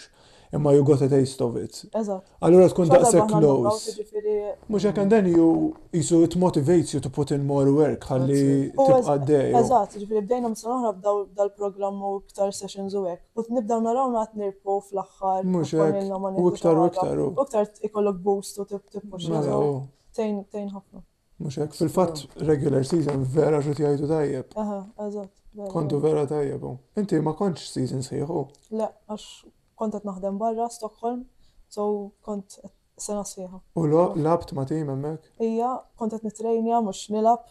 imma you got a taste of it. Eżatt. Allura tkun Xorta daqshekk baħna knockout, close. jiġifieri Mhux hekk, and then you, jisu, it motivates you to put in more work, ħalli U tibqa' eż- għaddej. Eżatt, ġifieri bdejna mis-sena oħra b'daw dal-programm u iktar sessions u hekk. U nibdew naraw naqgħod nirbħu fl-aħħar. Mhux u hekk, konna ma u nieħdu xi iktar u ħaġa. iktar u. U iktar ikollok boost u tip tippush. Mela, u. Tgħin tgħin ħafna. Mhux hekk, fil-fatt regular season vera xi jgħidu tajjeb. Aha, eżatt. vera. Kontu vera tajjeb. u. Inti ma kontx season sħiħu. Le, għax kont qed naħdem barra Stockholm, so kont qed sena sħiħa. U lo- labt ma' team hemmhekk? Ija, kont qed nitrejnja mhux nilgħab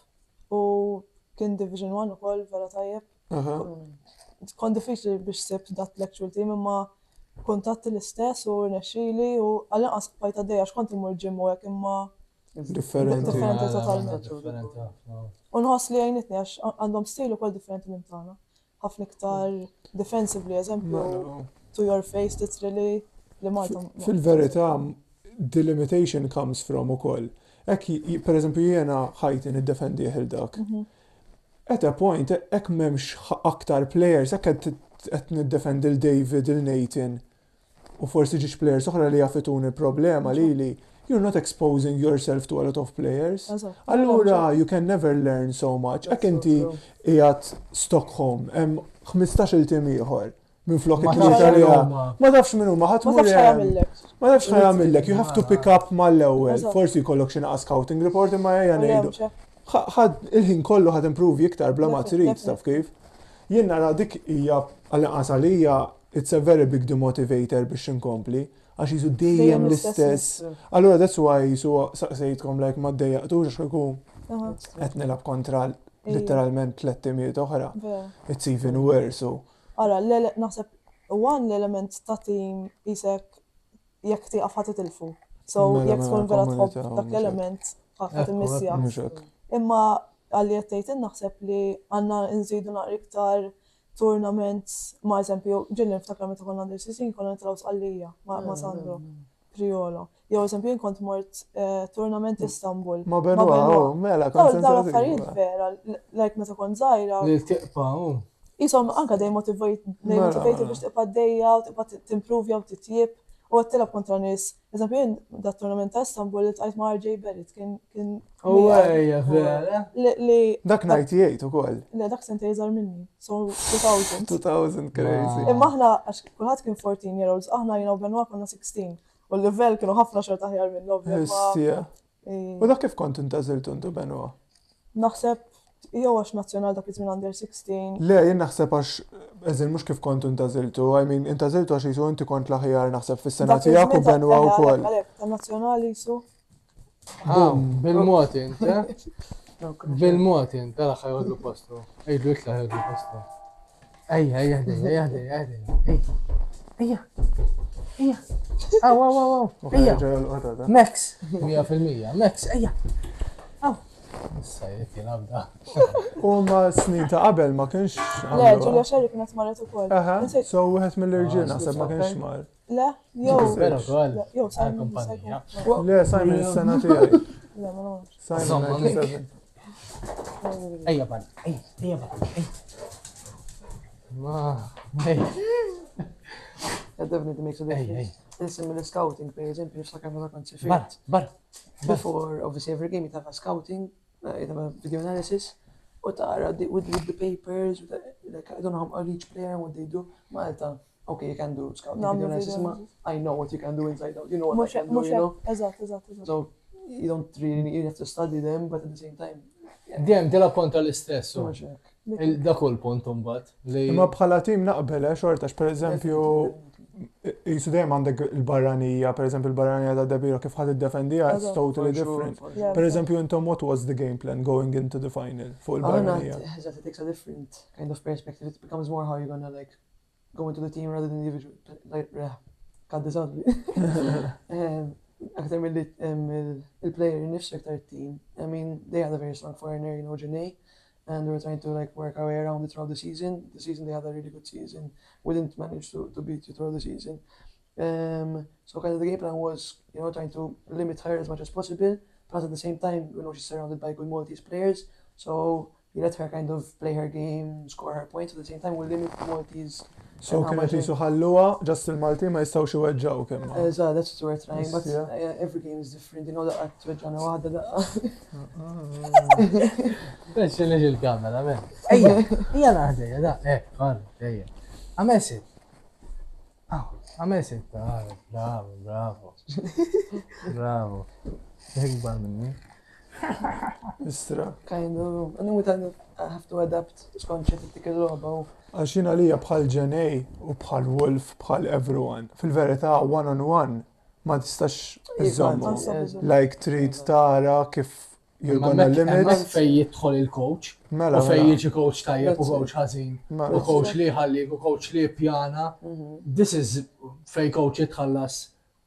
u kien Division 1 ukoll vera tajjeb. Aha. Kont diffiċli biex sibt dat l-actual team imma kuntatti l-istess u rnexxieli u għall-inqas bqajt għaddejja għax kont immur gym u hekk imma Differenti. Differenti totalment. Differenti ħafna. U nħoss li għajnitni għax għandhom stil ukoll differenti minn tagħna. Ħafna iktar defensively, eżempju, Mela. to your face literally li Malta. Fil-verità, the limitation comes from ukoll. Hekk, per eżempju, jiena ħajti niddefendih il dak. At a point, hekk m'hemmx aktar players, hekk qed niddefendi 'l David, 'il Nathan, u forsi ġiex players oħra li jaf ituni problema lili, you're not exposing yourself to a lot of players. Allura you can never learn so much. Hekk inti qiegħed Stockholm, hemm 15-il tim ieħor minflok it-tlieta li Ma tafx min huma, ħadd Ma tafx jagħmillek. Ma tafx jagħmillek, you have to pick up mal-ewwel. Forsi jkollok xi naqas scouting report imma ejja ngħidu. Ħadd il-ħin kollu ħad improvi iktar bla ma trid, taf kif. Jien nara dik hija għal-inqas għalija it's a very big demotivator biex inkompli għax jisu dejjem l-istess. Allura that's why jisu saqsejtkom like ma ddejjaqtux għax kieku qed nilgħab kontra literalment tlett timijiet oħra. It's even worse. Ara, naħseb one l-element ta' team jisek jekk tieqaf ħa titilfu. So Mela, jekk mela, tkun vera tħobb komunità, dak mhux hekk. l-element ħa timmissja. Mhux hekk. Imma għalli qed tgħid naħseb li għandna nżidu naqra iktar tournaments, ma eżempju, ġieli niftakar meta konna under 16 konna nitilgħu Sqallija ma' ma' Sandro Priolo. Jew eżempju jien kont mort eh, tournament Istanbul. Ma' Benoit, oh, mela, kont Dawn se dawn nsaqsik affarijiet dwar. vera, like meta kont żgħira, Li tiqpa, u. Isom anka dej motivate, dej Mela, motivated mela. biex tibqa' dejja u tibqa' timprovja u titjib u qed tilgħab kontra nies. Eżempju jien dat tournament ta' Istanbul li tqajt ma' RJ Barrett kien kien U ejja, vera. li li Dak 98 ukoll. le dak sentej iżgħar minni, so 2000. 2000 crazy. Imma aħna għax kulħadd kien 14 year olds, aħna jiena u Benoit konna 16. U l-livell kienu ħafna xorta aħjar minnu. imma, Histija. eh, U dak kif kont intażiltu intu Benoit? Naħseb jew għax nazzjonal dak iż-żmien under 16. Le, jien naħseb għax, eżin mhux kif kontu intażiltu, I mean, intażiltu għax jisu inti kont l-aħjar naħseb fis-sena Dak iż-żmien tiegħek u ta'- Benoit eh, ukoll. għalhekk, għalhekk, ta' nazzjonali jisu. Ah, bil-mod int, eh? No, konna Bil-mod int, għala ħajħodlu postu. Ejdu itla ħajħodlu postu. Ejja, ejja, ħdejja, ejja, ħdejja, ħdejja. Ejja. Ejja. Ejja. Aw, aw, aw, aw. U Ejja. ħeġa jolqotha ta. Max. 100%. Max, ejja. Aw. Issa jrid jilgħab da. U ma snin ta' qabel ma kienx Le, għamluha. Julia Sherry kienet marret ukoll. Aha, Insejt- so wieħed mill-irġiel Ah, naħseb ma kienx mar. Le, jew. Vera ukoll. Le, Jew Simon. Għal-kumpanija. Simon. Le, Simon is-sena tiegħi. Le, ma nafx. Simon Insomma, 97. Ejja, barra. Ejja, ejja, barra. Ejja. Ma, ejja. That definitely makes a Ejja, difference. ejja. Insemmi l-scouting, per eżempju, niftakar meta kont sifirt. Barra, barra. Before, obviously, every game you'd have a scouting, uh, you'd have a video analysis, u tara the, with, with the papers, with the, like, I don't know how each player and what they do. Malta, okay, you can do scouting, Nagħmlu video analysis, video ma analysis. I know what you can do inside out, you know what I Mhux can do, mhux you know? eżatt, eżatt, eżatt. So, you don't really, you have to study them, but at the same time, yeah, Dejjem tilgħab kontra l-istess. u. mhux hekk. Il- Dak hu l-punt imbagħad li Imma bħala tim naqbel, eh, xorta, per eżempju, jisu dejjem għandek il-barranija, per eżempju il-barranija ta' Debiro kif ħad iddefendija, it's Eżatt. totally For sure, different. for sure. Yeah. Per eżempju, intom what was the game plan going into the final fuq Aħna, il-barranija? eżatt, it takes a different kind of perspective. It becomes more how you're gonna like go into the team rather than individual. Like, yeah, cut this out. Um, Aktar mill um, il-player nifsu aktar team. I mean, they had a very strong foreigner, you know, Janae, and we were trying to like work our way around it throughout the season. The season they had a really good season. We didn't manage to, to beat you throughout the season. Um, so kind of the game plan was, you know, trying to limit her as much as possible. Plus at the same time, you know, she's surrounded by good Maltese players. So we let her kind of play her game, score her points. At the same time, we limit the Maltese. So and how kienet much jisu ħalluha, just il-Malti ma jistgħux iweġġgħu kemm. Uh, so that's what we're trying, but Yeah. uh, every game is different. You know, daqqa tweġġana waħda, daqqa. Biex li il-kamera, men. Ejja, ejja naħdejja, da, eh, barra, ejja. Għamel sitt. Aw, għamel sitt, ah, bravo, bravo. Bravo. Ikbar minni. Istra. Kind of, and then we kind of have to adapt skont xi dik il-logħba u Għax jien għalija bħal Janae u bħal Wolf, bħal everyone. Fil-verità, one on one, ma tistax iżommu. Eżatt. Like trid tara kif you're Imma gonna hemmhekk- limit. hemmhekk Fej jidħol il-coach, Mela, u fej mela. jiġi coach tajjeb u That's it. coach ħażin, Mela. u coach li jħallik u coach li pjana. Mhm. This is. Fejn coach jitħallas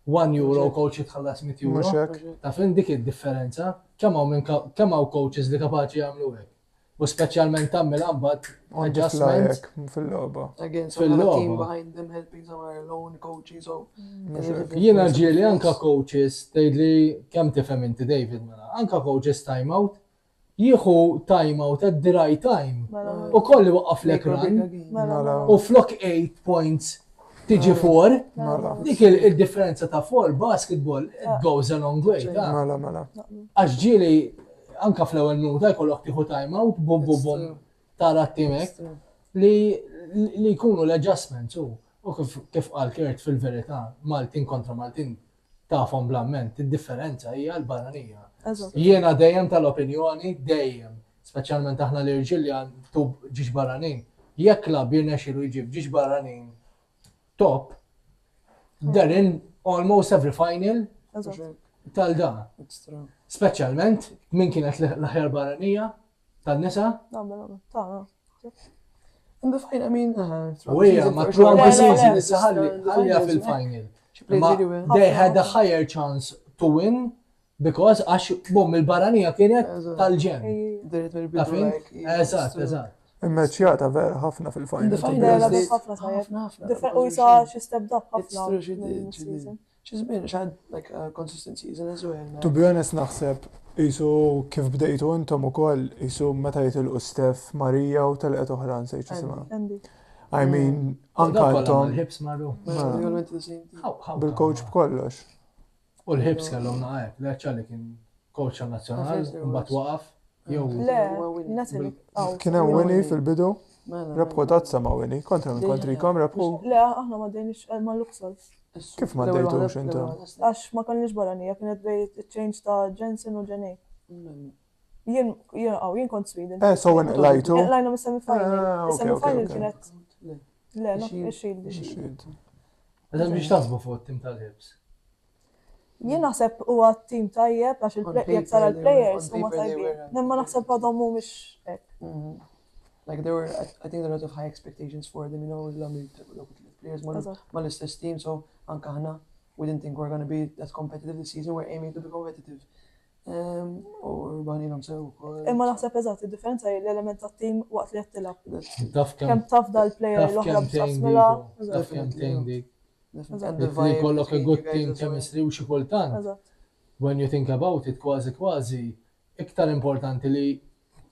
1 euro u coach jitħallas 100 euro. Mhux hekk. Taf int dik id-differenza. Kemm hawn min kemm hawn coaches li kapaċi jagħmlu hekk. U speċjalment tagħmilha mbagħad On the fly adjustments. hekk fil-logħba. Again, some have a team Fil-logħba. behind them helping, some are alone coaching, so. Mhux hekk. Jiena ġieli anka coaches tgħidli kemm tifhem inti David mela, anka coaches time out jieħu time out at the right time. Mela, U kolli waqqaflek Make or break run. a game. mela, Mela. mela. U flok 8 points tiġi 4. Mela. Dik il-differenza ta' 4 basketball it goes a long way. ta' Mela, mela. Għax ġieli anka fl-ewwel minuta jkollok tieħu time out, bum bum bum tara t-timek li li jkunu l-adjustments u u kif kif qal Kurt fil-verità Maltin kontra Maltin tafhom bl-amment, id-differenza hija l-barranija. Eżatt. Jiena dejjem tal-opinjoni, dejjem, speċjalment aħna l-irġiel li għandu ġiex barranin, jekk klabb jirnexxielu jġib ġiex barranin top, they're in almost every final Eżatt. tal-da. It's true. Speċjalment min kienet l-aħjar barranija tan-nisa Naqbel, naqbel. Ta' na. In the final, I mean, uh, u hija ma Le, throughout the le, season le. issa ħalli ħalliha fil-final. She played Ma really well. they had a higher chance to win because għax bum il-barranija kienet Eżatt. tal-ġen. Ej, Did it Taf maybe int? like, yeah, it's Eżatt, true. eżatt. Immeċjata vera ħafna In the fil-final. to be final, Le, honest. lagħbet they- ħafna tajjeb. ħafna, ħafna. Differ- It U was jisa really- she stepped up It's ħafna. true, she minn did, she did. season. She's been, she had like a consistent season as well. To be honest naħseb qisu kif bdejtu intom ukoll qisu meta jitilqu Steph, Marija u telqet oħra nsejt x'isimha. Andy. I mean, anka Dawk kollha intom mal-Hibs marru. They all went to the same team. How- how bil-coach come? b'kollox. U l-Hibs kellhom naqgħek, le ċalli kien coach nazzjonal, First there mbagħad was. waqaf. Jew Le, Natalie. Aw. Kien hemm Winnie fil-bidu, Mela, rebħu tazza ma' Winnie, kontra minn kontrikom rebħu. Le, aħna ma dejniex eh, ma Luxol. Kif ma dejtux intom? Għax ma kellniex barranija, kienet bej change ta' Jensen u Jenny. Jien, jien, aw, jien kont Sweden. Eh, so when lajtu. Lajna mis semifinal. Ah, ok, ok, Semifinal ok. kienet, le, no, ix-Shield. Shield. Eżatt biex taħsbu fuq it-tim tal-Hibs. Jien naħseb huwa tim tajjeb għax On il-play- jekk paper tara they were- l-players on huma paper they tajbin. were- Imma naħseb għadhom mhumiex hekk. Mm-hmm. Like there were, I, I think there are a lot of high expectations for them, you know, l players ma Eżatt. l-istess team, so anka ħna, we didn't think we were going to be that competitive this season, we're aiming to be competitive. Um, u rbaħnilhom sew ukoll. Imma naħseb eżatt id-differenza hi l-element tat-tim waqt li qed tilgħab. Taf kemm Kemm taf dal-player taf l-oħra kemm biex tgħin taqsmilha. dik. Eżatt, Taf kemm tgħin dik. Definitely. And the Li vibe jkollok a between good you guys team as well. chemistry u xi kultant. Eżatt. When you think about it, kważi kważi iktar importanti li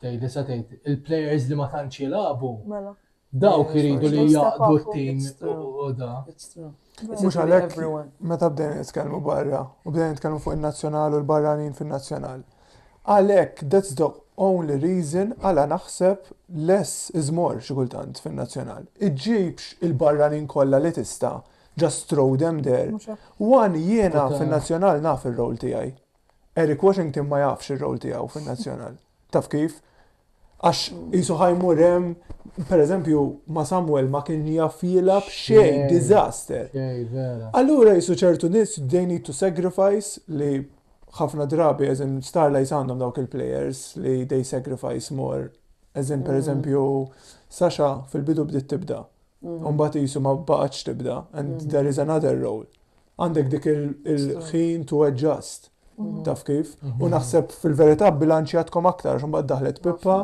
tgħid li sa tgħid il-players li ma tantx jilagħbu Mela. dawk Yes, iridu li Step jaqdu up. t-team It's true. u u da. It's true. Vera. It's Mhux literally għalhekk everyone. meta bdejna nitkellmu barra u bdejna nitkellmu fuq in-nazzjonal u l-barranin fin-nazzjonal. Għalhekk that's the only reason għala naħseb less is more xi kultant fin-nazzjonal. Iġġibx il-barranin kollha li tista' just throw them there. Mhux hekk. One jiena Totali. fin-nazzjonal naf ir-role tiegħi. Eric Washington ma jafx ir-role tiegħu fin-nazzjonal. Taf kif? Għax qisu ħa jmur hemm, per eżempju, ma' Samuel ma kien jaf jilgħab xejn, Xejn. disaster. Xej, vera. Allura qisu ċertu nies they need to sacrifice li ħafna drabi as in Starlights għandhom dawk il-players li they sacrifice more. As in, per eżempju, Sasha fil-bidu bdiet tibda. Umbagħad qisu ma baqgħetx tibda and there is another role. Għandek dik il-ħin to adjust. Taf kif? U naħseb fil-verità bilanċjatkom aktar, għax imbagħad daħlet Pippa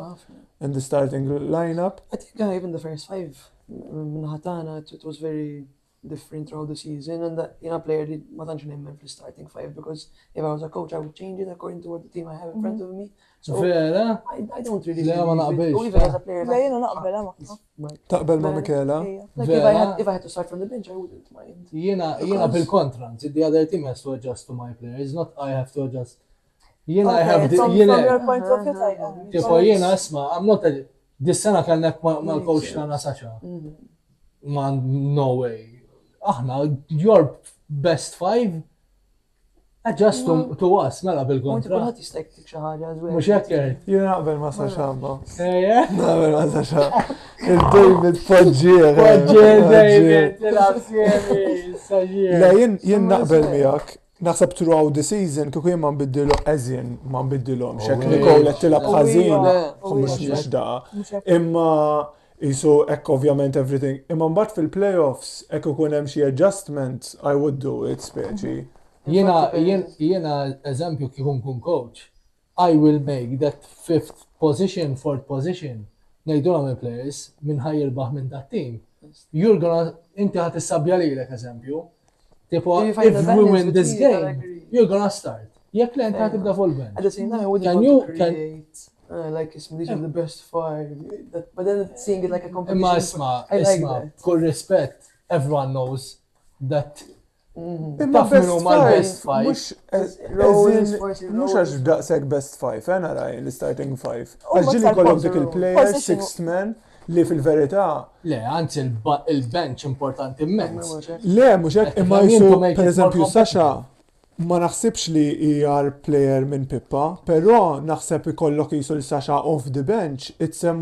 in the starting lineup. I think uh, even the first five, min-naħa tagħna, it, it was very different throughout the season and that jiena player li ma tantx nemmen fl-starting five because if I was a coach I would change it according to what the team I have in front of me. So Vera? I, I don't really Le, ma believe it. naqbilx. Or even as a player. Le, jiena naqbel, eh, magħha. like, Taqbel ma' Michela? Ejja. like if I Vera? had if I had to start from the bench I wouldn't mind. Jiena jiena Because- bil-kontra, nsi the other team has to adjust to my players, not I have to adjust. Jiena I Okay, have the, from, from jiena, your point of view, tajjeb. tipo jiena isma, I'm not a, dis-sena kellek mal-coach Makes tagħna Sacha. Mhm. Ma no way. Aħna, your best five adjust to, to us, mela U inti bil-kontra. kulħadd jista' jtik xi ħaġa as well. Mhux hekk Kurt? Jiena naqbel ma' Sasha ma. Ejja. Naqbel ma' Sasha. Il-David Poġġier. Poġġier David, tilgħab siemi, saġier. Le, jien jien naqbel miegħek. Naħseb throughout the season kieku jien ma nbiddilu as in ma nbiddilhomx. Hekk Oh, Nicole qed tilgħab oh, ħażin, iva. mhux Iva. mhux daqa. Mhux hekk. Imma. Qisu hekk ovvjament everything. Imma mbagħad fil-playoffs hekk ikun hemm xi adjustment I would do it speċi. Jiena jiena eżempju kieku nkun coach, I will make that fifth position, fourth position, ngħidulhom il-players min ħa jirbaħ minn dat-team. You're gonna, inti ħa tissabja lilek eżempju. Tipo, if we win this game, you're gonna start. Jekk le inti ħa tibda full bench. At the same time, I wouldn't Can want you- to can- create uh, like isma, these are the best five, that, but then seeing it like a competition. Imma isma, I like isma, that. kull rispett, everyone knows that Mhm. Imma Taf min best huma l-best five, five. mhux Roles, eżin, forsi mhux roles. għax daqshekk best five, eh nara jien l-starting five. Huma Għax ġieli iktar jkollok dik position. il-player, Position. sixth man, li fil-verità, Le, anzi il-bench importanti immens. le mhux hekk imma Qed jisu, to make per it more eżempju, Sasha, competitive. ma naħsibx li hija player minn Pippa, però naħseb ikollok jisu l-Sasha off the bench, it's a,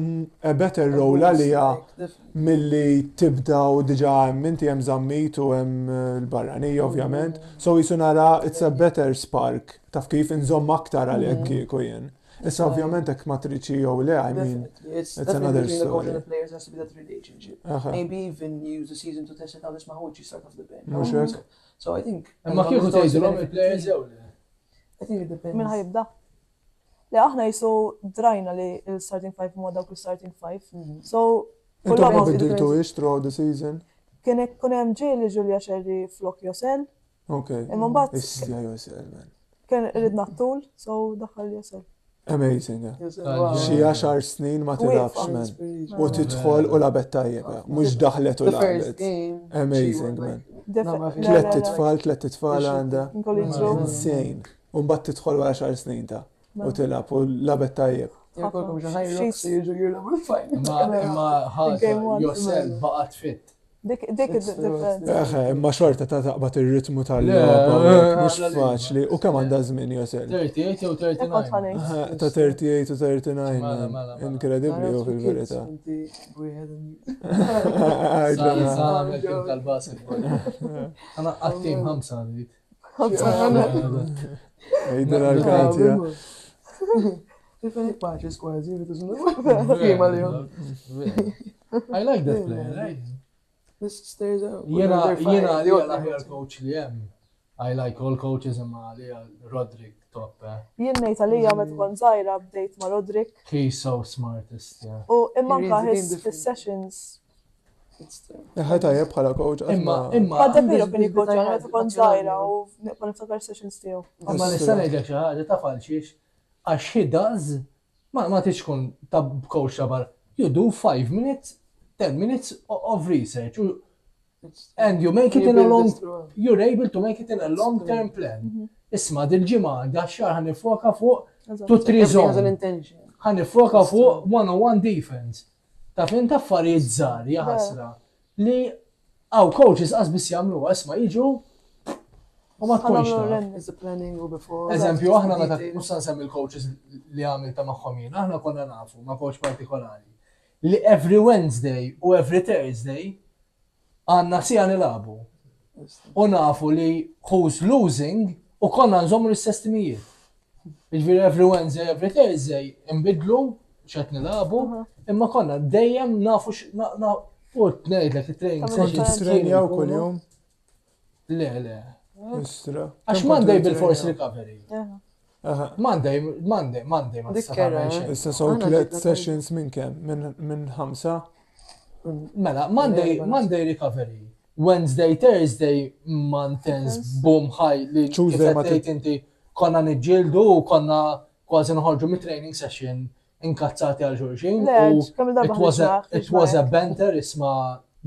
a better role għalija milli tibda u diġa hemm inti hemm Zammit u hemm l-barranija ovvjament. So jisu nara it's a better spark taf kif inżomm aktar għalhekk kieku jien. Issa ovvjament hekk ma tridx jew le, I mean, Definitely. It's it's definitely another between the coach story. and the players has to be that relationship. Aha. Maybe even use the season to test it out. Isma' who you start off the bench. Mhux hekk? So I think. Imma kieku tgħidulhom il-players jew le? I think it depends. Min ħa jibda? Le aħna jisu drajna li il-starting five huma dawk il-starting five. Mhm. So, kull Intom ma logħba biddiltuhiex throughout the season? kien ikun hemm ġieli Julia Sherry flok Josel, Ok. imma mbagħad Istja Josel, man. kien ridna t-tul, so daħal Josel. Amazing. eh. Yes, Tal- wow. Xi għaxar snin ma tilabx, Wieqfa. man. Inspiration. U tidħol u lagħbet tajjeb, eh. Mhux daħlet u The first lagħbet. game. she Amazing, was man. like- Def- No, ma le, fiex. le, Tlett le. itfal, tlett itfal għandha. Nkolli Mm. ġru. Insane. U mbagħad tidħol wara xar snin ta' u tilgħab u lagħbet tajjeb. Jkolkom xi She's- high rocks jiġu jilagħbu l-final. Imma imma ħaġa Game one. Josel baqgħet fit. Dik dik It's true, id-differenza. Eħe, imma xorta ta' taqbad ir-ritmu Le, tal-logħba u hekk, mhux le, le, faċli. U kemm għandha żmien Josel? 38 jew Hekk kont 39. ħanejt. Eħe, Ta' 38 u 39. Mela, man. mela, mela. Inkredibbli u fil-verità. Inti wieħed Sa sa nagħmel tim tal-basketball. Ħa naqqad tim ħamsa rrid. Ejder għal-Katja. Ifenik paċi kważi, Kima li I like that player, right? This stares out. Jena, jena li l-aħjar coach li hemm. I like all coaches imma li Roderick top. Eh. Jien ngħid għalija meta kont żgħira bdejt ma' Roderick He's so smartest, yeah. u imma He anka reads the game his different. sessions. Eħe tajjeb bħala coach. qatt Imma, ma- imma. Għadda Piro kien This- jikkoċ this- meta kont żgħira u nibqa' niftakar sessions tiegħu. Imma nista' ngħidlek xi ħaġa taf għal xiex għax he does ma ma tix tkun ta' coach ta' bar. You do 5 minutes, 10 minutes o- of research u- and you make it in a long you're able to make it in a long term plan. Isma' dil-ġimgħa da xahar ħa nifoka fuq 2 3 Has an zone. intention. Ħa nifoka fuq 1-on-1 defense. Taf int affarijiet żgħar ja ħasra li hawn coaches qas biss jagħmluha isma' jiġu u ma tkunx taf. It's the planning u before. Eżempju, aħna meta mhux se nsemmi l-coaches li għamilta magħhom jien, aħna konna nafu ma' coach partikolari li every Wednesday u every Thursday għandna siegħa nilagħbu. U nafu li who's losing u konna nżommu l-istess timijiet. Jiġifieri every Wednesday, every Thursday inbidlu x'qed nilagħbu, imma konna dejjem nafu x' na- na- u ngħidlek it-training Tagħmel sessions Kont kienu titrenjaw jkunu- kuljum? Le, le. Istra. Għax Kemm Monday kontu bil-force titrenjaw? recovery. Aha. Monday, Monday, Monday ma Dik tista' kera, tagħmel eh? xejn. Issa so Aħna tliet ġibna sessions minn kemm? Minn minn ħamsa? Mela, Monday, Monday recovery. Wednesday, Thursday, ma intense, boom, high, li kif Tuesday ma qed tgħid inti konna niġġieldu u konna kważi noħorġu mit-training session inkazzati għal xulxin. Le, u kemm il-darba It was a, ħriġna, it was a ħriġna banter isma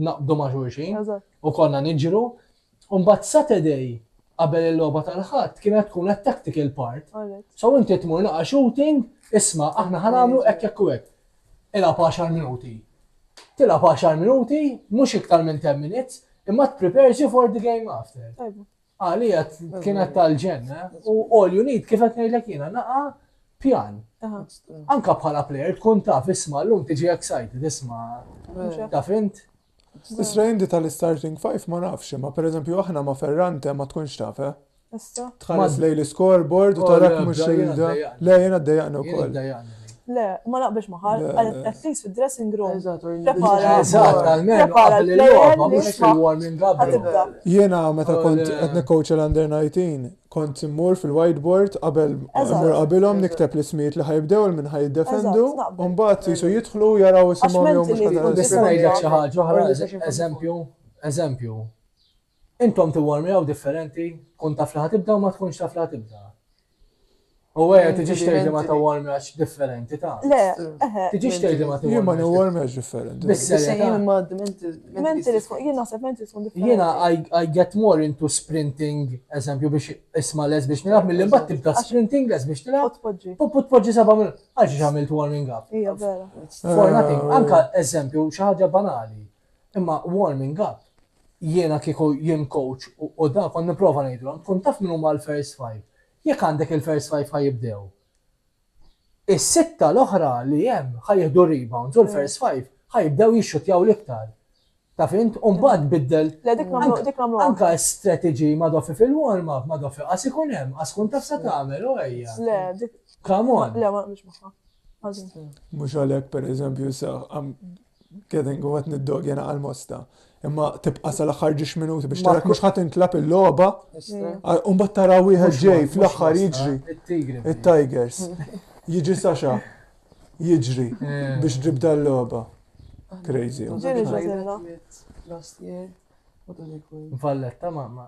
naqbdu ma' xulxin Eżatt. u konna niġru. U mbagħad Saturday qabel il-logħba tal-Ħadd kienet tkun a tactical part. Alright. So inti tmur naqa' shooting, isma' aħna ħa nagħmlu hekk hekk u hekk. Ilgħab 10 minuti. Tilgħab 10 minuti, mhux iktar minn 10 minutes, imma prepares you for the game after. Tajba. Għalija kienet tal-ġenn, eh? U all you need kif qed ngħidlek jiena naqa' pjan. Aha. Anka bħala player tkun taf isma' llum tiġi excited isma' taf int. Isra indi tal-starting five ma nafx, imma per eżempju aħna ma Ferrante ma tkunx taf, eh? Issa. Tħares lej l-scoreboard u Oh, tarak le, mhux jiena il-da. ddejjaqni. Le, jiena ddejjaqni Jien wkoll. iddejjaqni. Le, ma naqbilx magħha, at least fid-dressing room. Eżatt, Prepara. Eżatt, almenu Prepara qabel l-player il-logħba, li mhux jisma' fil-warming up. ħa tibda. Jiena meta kont Le. qed nikkoċa l-under 19, kont immur fil-whiteboard qabel Eżatt. immur qabilhom nikteb l-ismijiet li ħa jibdew u min ħa jiddefendu, Eżatt, naqbel. u mbagħad jisu jidħlu jaraw isimhom jew mhux mentally ħa tkun tara Nista' ngħidlek xi ħaġa oħra, Or the session eżempju, eżempju. Intom tiwarmjaw differenti, tkun taf li ħa tibda u ma tkunx taf li ħa tibda. U għeja tiġix tgħidli ma tawarmjax differenti ta' Le, eħe. Tiġix tgħidli ma Jien ma tiwarmjax. niwarmjax differenti. Bis-serjetà. Imma the Mentally tkun, jien naħseb mentally tkun differenti. Jiena I, I get more into sprinting, eżempju, biex isma les biex nilgħab, mill mbagħad tibda sprinting les biex U tilgħab, tpoġġi. u tpoġġi seba' minn għaliex għamilt warming up. Ija, vera. For nothing. Anka eżempju, xi ħaġa banali. Imma warming up, jiena kieku jien coach u u da kont nipprova ngħidilhom, tkun taf min huma l-first five. Jekk għandek il-first five ħa jibdew. Is-sitta l-oħra li hemm ħa jieħdu rebounds u l-first five ħa jibdew jixxutjaw l-iktar. Taf int, u mbagħad biddel Le, dik nagħmlu, dik nagħmlu. anka strategy ma doffi fil-warm up, ma doffi qas ikun hemm, qas kun taf sa tagħmel u ejja. Le, dik, Come on. le, ma naqbilx magħha. Ħażin. Mhux għalhekk pereżempju sa I'm getting u qed niddogja għal-Mosta. Imma tibqa' sal-aħħar ġiex minuti biex Ma tara mhux ħadd intlab il-logħba, u mbagħad tara wieħed ġej fl-aħħar jiġri. It-tigri. It-Tigers. Jiġi Sasha. Jiġri biex ġibda l-logħba. Crazy. Ġieli ġratilna. Last year, what was it called? Valletta ma ma.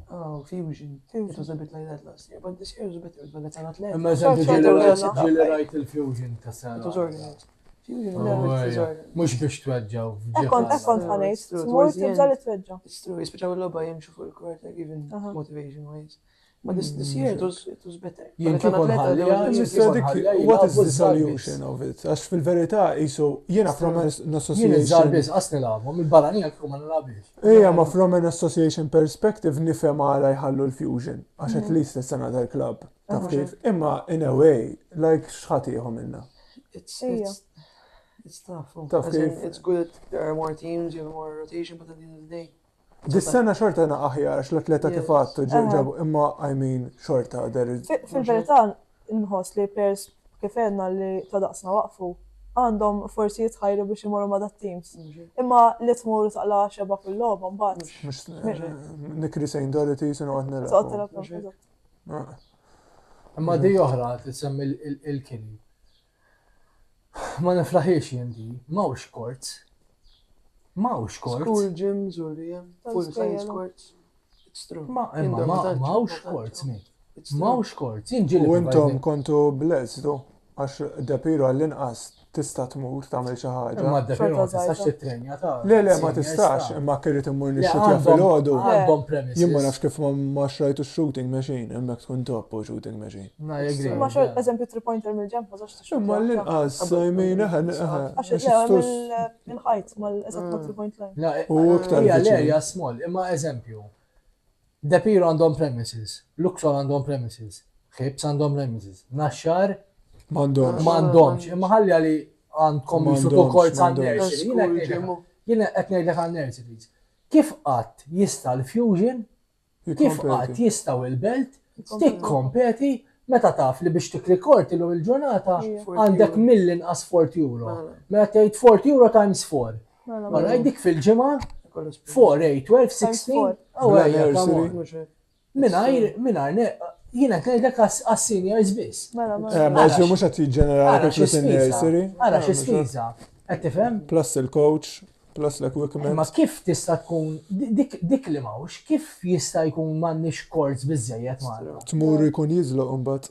Oh, Fusion. It was a bit like that last year, but this year was better with Valletta and Atleti. Imma eżempju Xorta ġieli rajt ġieli. ġieli rajt il-fusion ta' sena. It was organized. Fusion Oh, was yeah. organized. Mhux biex tweġġaw. Ekkont, ekkont ħa ngħid. Tmur tibda li tweġġa. It's true, jispiċaw il-logħba jimxu fuq il-court, like even Aha. motivation wise. But this, this year it was, it was better. Jien Valletta and kieku Atleta, nħalliha, there was- jien Issa dik, what is the solution of it? Għax fil-verità jisu jiena from an Jien iż-żgħar association. biss qas nilgħabhom, il-barranija kieku ma nilgħabhiex. Ejja, ma from an association perspective nifhem għala jħallu l-fusion, għax at least it's another club. Taf kif? Imma in a way, like x'ħa tieħu minna. It's, Ejja. it's, it's tough. oh. Tough As in, kif? it's good that there are more teams, you have more rotation, but at the end of the day, Dis-sena xorta na aħjar għax l-atleta kif Yes. għattu Aha. ġabu, imma I mean xorta there is Fi- Fil-verità, nħoss li players kif għedna li ta' daqsna waqfu, għandhom forsi jitħajru biex imorru ma' dat teams. Imma li tmur taqla xeba fil-logħba mbagħad. mhux nikri St. Dorothy sinu għad Toqgħod nilgħab. tilgħab eżatt. Imma di oħra tisemmi il-kiri. Ma niflaħiex jien di, m'hawnx courts. M'hawnx courts. School gyms or the full size Tal-iskejjel. courts. It's true. Ma imma Indoor ma ma tantx, m'hawnx ma tantx, courts mi. It's true. M'hawnx courts. Jien ġieli U intom provajt- kontu blessed, u, għax Depiro għall-inqas tista' tmur tagħmel xi ħaġa. Imma d-Depiro ma Xorta tistax żgħira. titrenja ta' Le, le, ma seniors tistax, ta' imma kirrid immur Le, nixxutja għandhom- filgħodu. Għandhom premises. Jien ma nafx kif ma ma xrajtu shooting machine, hemmhekk tkun top u shooting machine. Na, agree. Imma xor, eżempju, three pointer mill-ġemp ma tistax tixxutja. Imma l-inqas, I mean, eħe, eħe, Għax għax le, it's too il-ħajt mal-eżatt ma' three point line. La, U iktar Hija viċin. l-area small, imma eżempju. Depiro għandhom premises, Luxor għandhom premises, Hibs għandhom premises, Naxxar M'għandhomx. m'għandhomx, imma ħalli għali għandkom jisu M'għandhomx, courts għal m'għandhomx. nursery. Jiena qed ngħidlek- Jiena qed ngħidlek għal nurseries. Kif qatt jista' l-Fusion, kif Jikkompeti. qatt jistgħu il-belt tikkompeti meta taf li biex tikri court illum il-ġurnata Ija. għandek mill-inqas 40 euro. Mela. Mela tgħid 40 euro times 4. Mela, Mela dik fil-ġimgħa Kollu spin. 4, 8, 12, Times 16. four. Oh, Bla ejja, come nursery. on. Mhux hekk. Mingħajr, mingħajr, ne- jiena qed ngħidlek għas-seniors biss. Mela, mela. Eh, ma Ara ġu mhux qed jiġġenera Ara xi flus spiża. in-nursery. Ara xi spiża. Qed tifhem? Plus il-coach, plus l-equipment. Imma kif tista' tkun dik dik li m'hawnx, kif jista' jkun m'għandniex courts biżejjed Malta? Tmur jkun jiżloq imbagħad.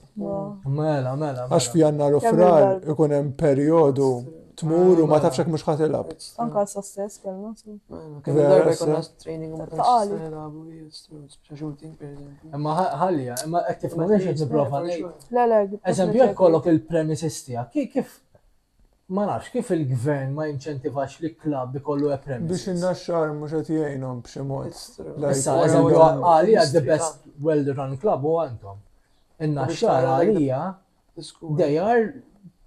Mela, mela. Għax mela. f'Jannar u Kemm Frar il-darba. ikun hemm perjodu tmur u ma tafx hekk mhux ħa tilgħab. It's true. Anka sa stess kellna. so. Mela, kemm Vera, il-darba sa. jkollna training u ma tantx Taqali. nistgħu nilagħbu, it's true, speċa shooting per eżempju. Imma ħallija, imma qed tifhmu mhux qed nipprova ngħid. Le, le. Eżempju, jekk kollok il-premises tiegħek, ki- kif ma nafx kif il-gvern ma jinċentivax li klabb ikollu a Biex premises. in-Naxxar mhux qed jgħinhom b'xi mod. It's true. Like, Issa, wara eżempju, dan- għalija the best well-run club u għandhom. In-Naxxar għalija, The school. they are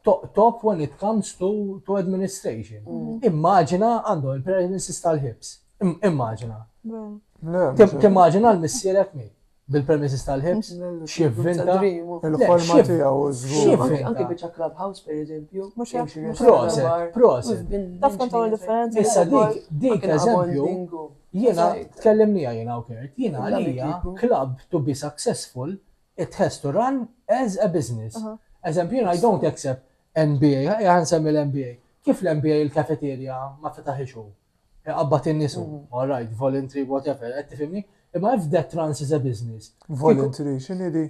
to- top when it comes to, to administration. Immaġina għandhom il-premises tal-Hibs. Immaġina. Vera. Le, Tim- mhux- Timmaġina l-missierek mi. Bil-premises tal-Hibs, x'jivvinta. Il-ħolma tiegħu żgur. Anke biċċa clubhouse pereżempju. Mhux hekk. Proset, proset. Taf kemm tagħmel differenza. Issa dik, dik eżempju, jiena tkellimniha jiena u Kurt, jiena għalija club to be successful it has to run as a business. Eżempju, jiena I don't accept NBA, ejja ħa nsemmi l-NBA. Kif l-NBA il-cafeteria ma fetaħiex hu? Iqabbad in-nies hu, all right, voluntary, whatever, qed tifhimni? Imma if that runs as a business. Voluntary, x'inhi di?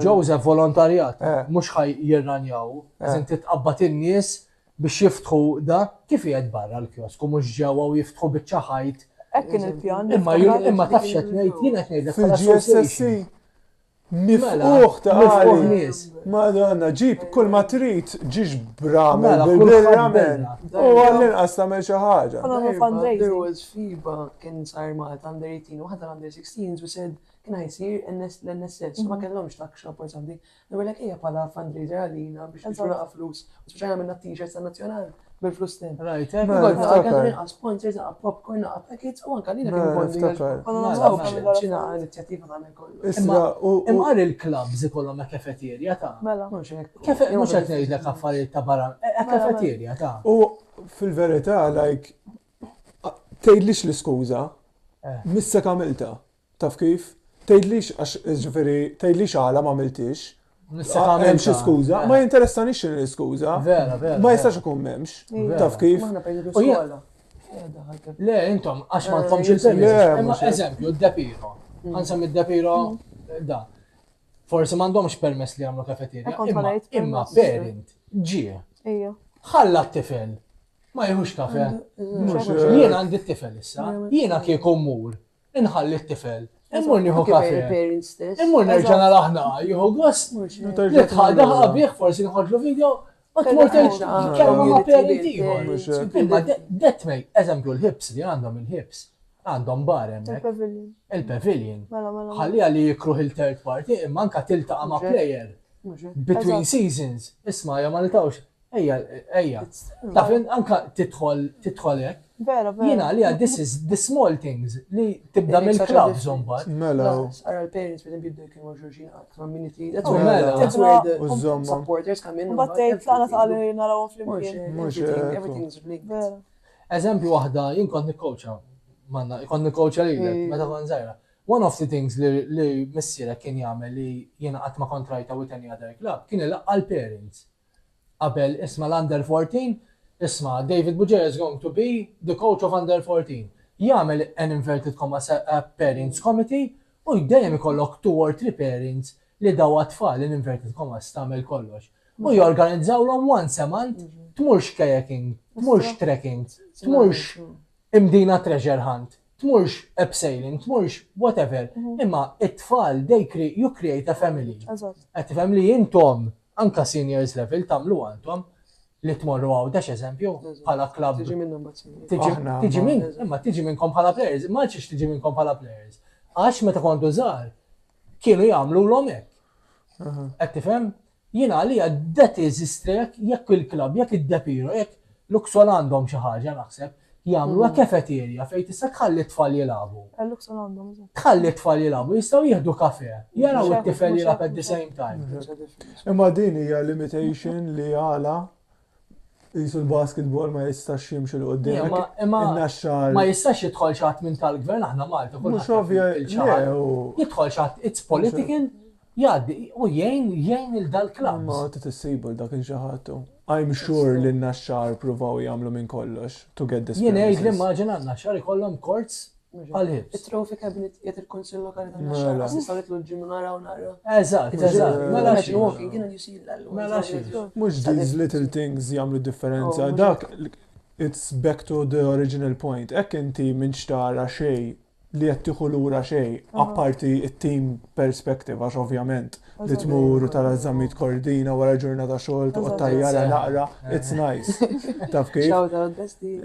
Joseph, volontarjat, mhux ħa jirranjaw, as in titqabbad in-nies biex jiftħu da, kif qiegħed barra l-kiosk u mhux ġewwa u jiftħu biċċa ħajt. Hekk kien il-pjan. Imma imma taf x'qed ngħid, jien qed ngħidlek bħala Fil-GSSC Mifqugħ ta' għali. Madonna, ġib kull ma trid ġiex bramel Mela, bil-birra men. U għall-inqas tagħmel xi ħaġa. There was FIBA kien sar Malta under 18 u ħadd under 16s we said kien ħa jsir l-NSS u ma kellhomx tuck shop or something. They were like ejja bħala fundraiser għalina biex nixtru naqa' flus. U spiċċajna minna t-t-shirts tan-nazzjonal bil-flus stess. Right, eh? Niftakar. Naqa' sponsors, naqa' popcorn, naqa' packets u anka lina kien bonding. Xina inizjattiva tagħmel kollu. Imma qar il-clubs ikollhom kafeterja ta' Mela. Mhux qed ngħidlek affarijiet ta' barra, kafeterja ta' U fil-verità, like, tgħidlix l-iskuża, missek għamiltha. Taf kif? Tgħidlix għax, jiġifieri, tgħidlix għala m'għamiltiex. Hemm xi skuża, ma jinteressanix x'inhi l-iskuża. Vera, vera. Ma jistax ikun m'hemmx. Taf kif? Aħna pereżempju skola. Le, intom, għax m'għandkomx il-permess. Imma eżempju, d-Depiro. Ħa nsemmi d-Depiro da. Forsi m'għandhomx permess li jagħmlu kafeterja. Imma parent ġie. Ħalla t-tifel. Ma jieħux kafe. Jien għandi t-tifel issa. Jiena kieku mmur. Inħalli t-tifel. Immur nieħu kafe. Immur nerġa' narah naqa' jieħu gost. Nidħaq daħqa bih forsi nħodlu video. U tmur tgħid kelma ma' parent ieħor. Imma that may, eżempju l-ħibs li għandhom il-ħibs, għandhom bar hemmhekk. Il-pavilion. Il-pavilion. Mela, mela. Ħalliha li jikruh il-third party imma anka tiltaqa' ma' player. Between seasons, isma' ja ma niltaqgħux. Ejja, ejja. Taf anka tidħol tidħol hekk. Vera, vera. Jiena għalija this is the small things li tibda mill-clubs imbagħad. Mela. Ara l-parents per eżempju jibdew kienu xulxin qatt ma' min trid. Oh, mela. That's where the Użomma. supporters come in. Mbagħad tgħid tlaqna ta' li narawhom flimkien. Mhux hekk. Everything's linked. Vera. Eżempju waħda, jien kont nikkowċa, manna, kont nikkowċa lilek meta kont żgħira. One of the things li li missierek kien jagħmel li jiena qatt ma kont rajtha with any other club kien ilaqqa' l-parents. Qabel isma' l-under 14, isma' David Bugeja is going to be the coach of under 14. Jagħmel an inverted commas a parents committee u dejjem ikollok two or three parents li daw għat-tfal in inverted commas tagħmel kollox. U jorganizzawlhom once a month tmurx kayaking, tmurx trekking, tmurx Imdina treasure hunt, tmurx abseiling, tmurx whatever, imma it-tfal they create, you create a family. Qed tifhem li intom anka seniors level tagħmluha intom li tmorru Għawdex eżempju bħala club. Tiġi minnhom mbagħad seniors. Tiġi minn, imma tiġi minnkom bħala players, imma għalxiex tiġi minnkom bħala players? Għax meta kontu żgħar kienu jagħmlulhom hekk. Qed tifhem? Jiena għalija that is istrek jekk il-klabb, jekk id-Depiro, jekk Luxol għandhom xi ħaġa naħseb, jagħmlu a cafeteria fejn tista' tħalli t-tfal jilagħbu. Luxol għandhom, eżatt. Tħalli t-tfal jilagħbu, jistgħu jieħdu kafè, jaraw it-tifel jilgħab at the same time. Imma din hija limitation li għala Qisu l-basketball ma jistax jimxi 'l quddiem. Imma ma jistax jidħol xi ħadd minn tal-gvern aħna Malta kulħadd. Mhux ovvja Jidħol xi ħadd it's political jgħaddi u jgħin jgħin il dal-klabb. Ma trid issibu dak il xi ħadd. I'm sure li n-Naxxar pruvaw jagħmlu minn kollox to get this. Jien ngħid li immaġina n-Naxxar ikollhom courts Għal-ħibs. It-trophy cabinet qiegħed il-Kunsill Lokali tan-Naxxar. Mela. Nistgħu nitlu l-ġim naraw nara. Eżatt, eżatt. Mela xi walking in and you see l Mela xi. Mhux these little things jagħmlu differenza. Oh, Dak it's back to the original point. Hekk inti minn xtara xejn li qed tieħu lura xejn, apparti it-team perspective għax ovvjament li tmur u tara Zammit Cordina wara ġurnata xogħol toqgħod tajjara naqra, it's nice. Taf kif? Shout out bestie.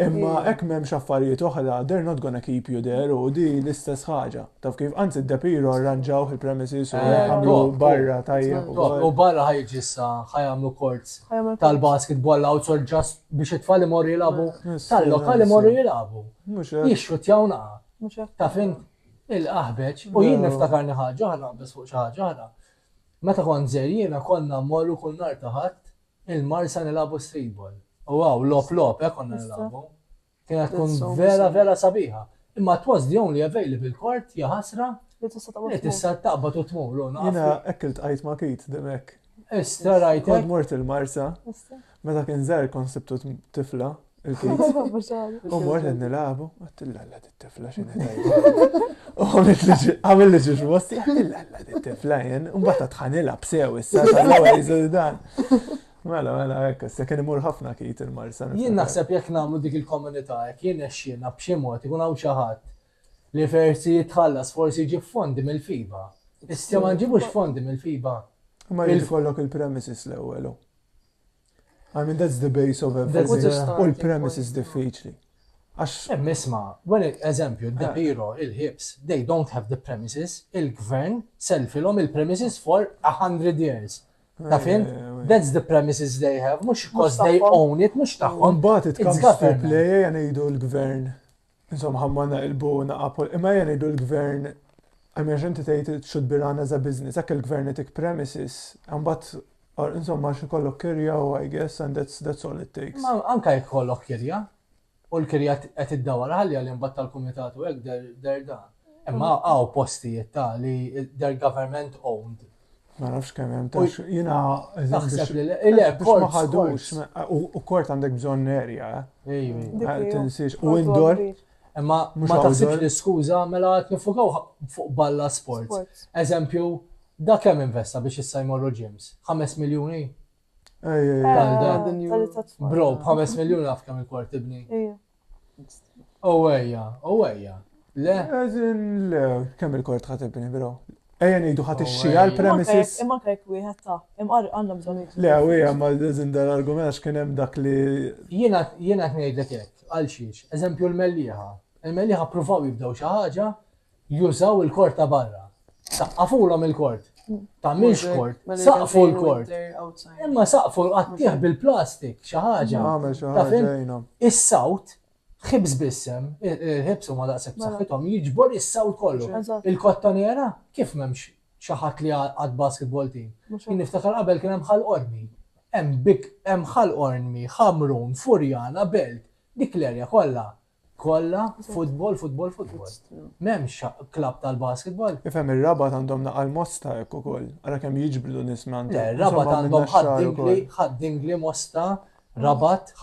Imma hekk m'hemmx affarijiet oħra, they're not gonna keep you there u di l-istess ħaġa. Taf kif? Anzi d-Depiro arranġawh il-premises u eh, għamlu barra tajjeb. U barra ħa jiġi issa ħa jagħmlu courts tal-basketball outdoor just biex it-tfal imorru jilagħbu. Tal-lokal imorru jilagħbu. Jixxutjaw naqa. Taf int? Il-qaħbeċ. U jien niftakarni ħaġa oħra, naqbeż fuq xi ħaġa oħra. Meta kont żgħir jiena konna mmorru kull nhar ta' Ħadd il-Marsa nilagħbu streetball. U hawn logħob logħob eh konna nilagħbu. Kienet tkun vera vera sabiħa. Imma it was the only available court, jaħasra, li tista' taqbad u tmur. Jiena hekk iltqajt ma' Keith Dimech. Istra rajtek. Kont mort il-Marsa, meta kien żgħir kont sibtu tifla, il-Keith. U mort qed nilagħbu, għedtilha Alla dit-tifla x'inhi tajba. U għamilli ġiex mossi, għedtilha Alla dit-tifla jien, u mbagħad għad ħa nilgħab sew issa, tal-ewwel dan. Mela, mela, hekk, issa kien imur ħafna Keith il-Marsa. Jien naħseb jekk nagħmlu dik il-komunità, jekk jirnexxielna b'xi mod ikun hawn xi ħadd li forsi jitħallas, forsi jġib fondi mill-FIBA. Issa ma nġibux fondi mill-FIBA. Ma jrid ikollok il-premises l-ewwel. I mean, that's the base of everything. U l-premises diffiċli. Għax. Hemm isma', when it, eżempju, Depiro, il-Hibs, they don't have the premises, il-gvern selfilhom il-premises for 100 years. Taf int? That's the premises they have, mhux because they own it, mhux tagħhom. Mbagħad it comes to play ejja ngħidu l-gvern. Insomma, ħamma naqilbu naqapol, imma ejja ngħidu l-gvern I mean, għax inti tgħid it should be run as a business, hekk il-gvern itik premises, imbagħad insomma għax ikollok kirja u I guess and that's, that's all it takes. Ma anka jekk ikollok kirja, U l-kirja qed iddawwar ħalli għal imbagħad tal-kumitat u hekk der dan. Imma hawn postijiet ta' li they're government owned. Ma nafx kemm hemm tax jiena naħseb li le kort ma ħadux u kort għandek bżonn area. Eh? Eh, tinsiex u indoor. Imma ma taħsibx li skuża mela qed nifukaw fuq balla sports. Eżempju, da kemm investa biex issa jmorru gyms? 5 miljuni? Bro, b'ħames miljun naf kemm il-kwart tibni. Oh ejja, oh ejja. Le? Le, kemm il-kwart ħa tibni, bro. Ejja ngħidu ħa tixxi għal premises. Imma hekk wieħed ta' imqar għandna bżonn. Le, u hija ma żin dal-argument għax kien hemm dak li. Jiena jiena qed ngħidlek hekk, għal xiex. Eżempju l-Mellieħa. Il-Mellieħa ppruvaw jibdew xi ħaġa, jużaw il-kort ta' barra. Saqqafulhom il-kort. Tagħmilx kort, saqfu l-kort. Imma saqfu għattih bil-plastik xi ħaġa. Is-sawt ħibs biss hemm, il-ħibs huma daqshekk b'saħħithom, jiġbor is-sawt kollu. Il-kottoniera kif m'hemmx xi ħadd li għad basketball team. Jien niftakar qabel kien hemm Ħal Qormi. Hemm big hemm Ħal Qormi, Ħamrun, Furjana, Belt, dik l-erja kollha Kollha futbol, futbol, futbol. M'hemmx klabb tal-basketball. Ifhem ir-Rabat għandhom naqa' l-Mosta hekk ukoll. Ara kemm jiġbdu nies minn Le, ir-Rabat għandhom Ħad-Dingli, Ħad-Dingli, Mosta, Rabat,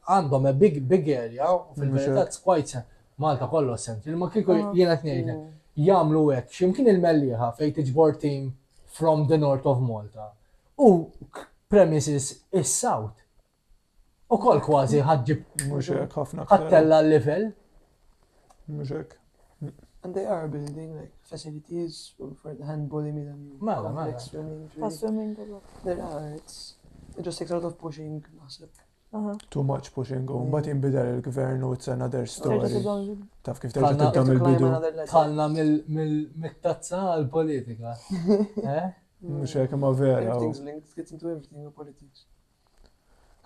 għandhom a big, big area u fil-verità it's quite Malta kollox central, imma kieku jien qed ngħidlek jagħmlu hekk x'imkien il-Mellieħa fejn tiġbor team from the north of Malta u premises is-south. Ukoll kważi ħa ġġib. Mhux hekk ħafna. Ħa ttella' l-livell. Mhux hekk. And they are building like facilities for the handball, they made a new mela, mela. swimming. Ta' swimming. There are, it's, it just takes a lot of pushing, naħseb. Too much pushing, u mbagħad jinbidel il-gvern u it's another story. Taf kif terġa' tibda mill-bidu. Tħallna mill-tazza għall-politika. Eh? Mhux hekk imma vera. Everything's linked, gets into everything, politics.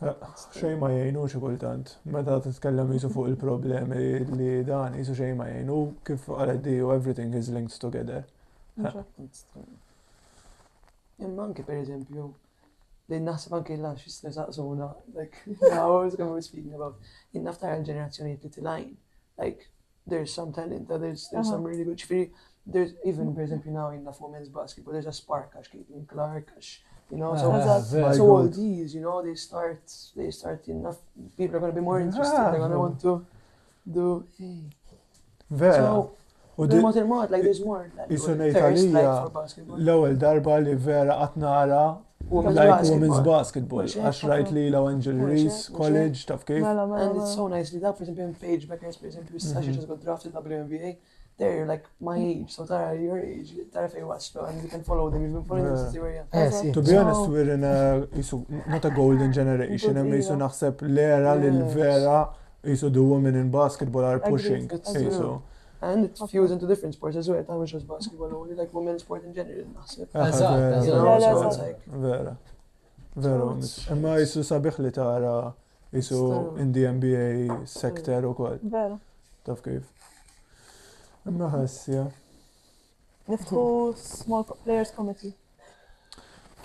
Xejn ma jgħinu xi kultant. Meta titkellem jisu fuq il-problemi li dan jisu xejn ma jgħinu kif qalet di everything is linked together. Imma anke per eżempju, li naħseb anke l-għax jistgħu saqsuna, like, now I was going to speaking about, jien naf tara l-ġenerazzjonijiet li tilajn, like, there's some talent, there's, there's some really good, ġifieri, there's even, per eżempju, now in the women's basketball, there's a spark, għax Caitlin Clark, għax, you know, so, ah, so all these, you know, they start, they start, enough, people are going to be more interested, they're going to want to do, hey. Vera. So, U di. Mod il-mod, like there's more. Isu ngħid għalija l-ewwel darba li vera qatt nara like women's basketball. Għax rajt li la Angel Reese College taf kif. Mela, mela, And it's mela. so nice li da, per esempio, Paige Beckers, per esempio, issa she just got drafted WNBA. They're like my age, so tara your age, tara fej waslu, and you can follow them, you've been following them since they were young. Eh, sì. To be honest, we're in a, jisu, not a golden generation, imma jisu naħseb l-era li l-vera jisu the women in basketball are pushing. Jisu. And it fused into different sports as well, ta' mhux just basketball only, like women's sport in general, naħseb. Eżatt, Vera. Vera, imma jisu sabiħ li tara jisu in the NBA sector u koll. Vera. Taf kif. Imma ħassja. Niftħu Small Players Committee.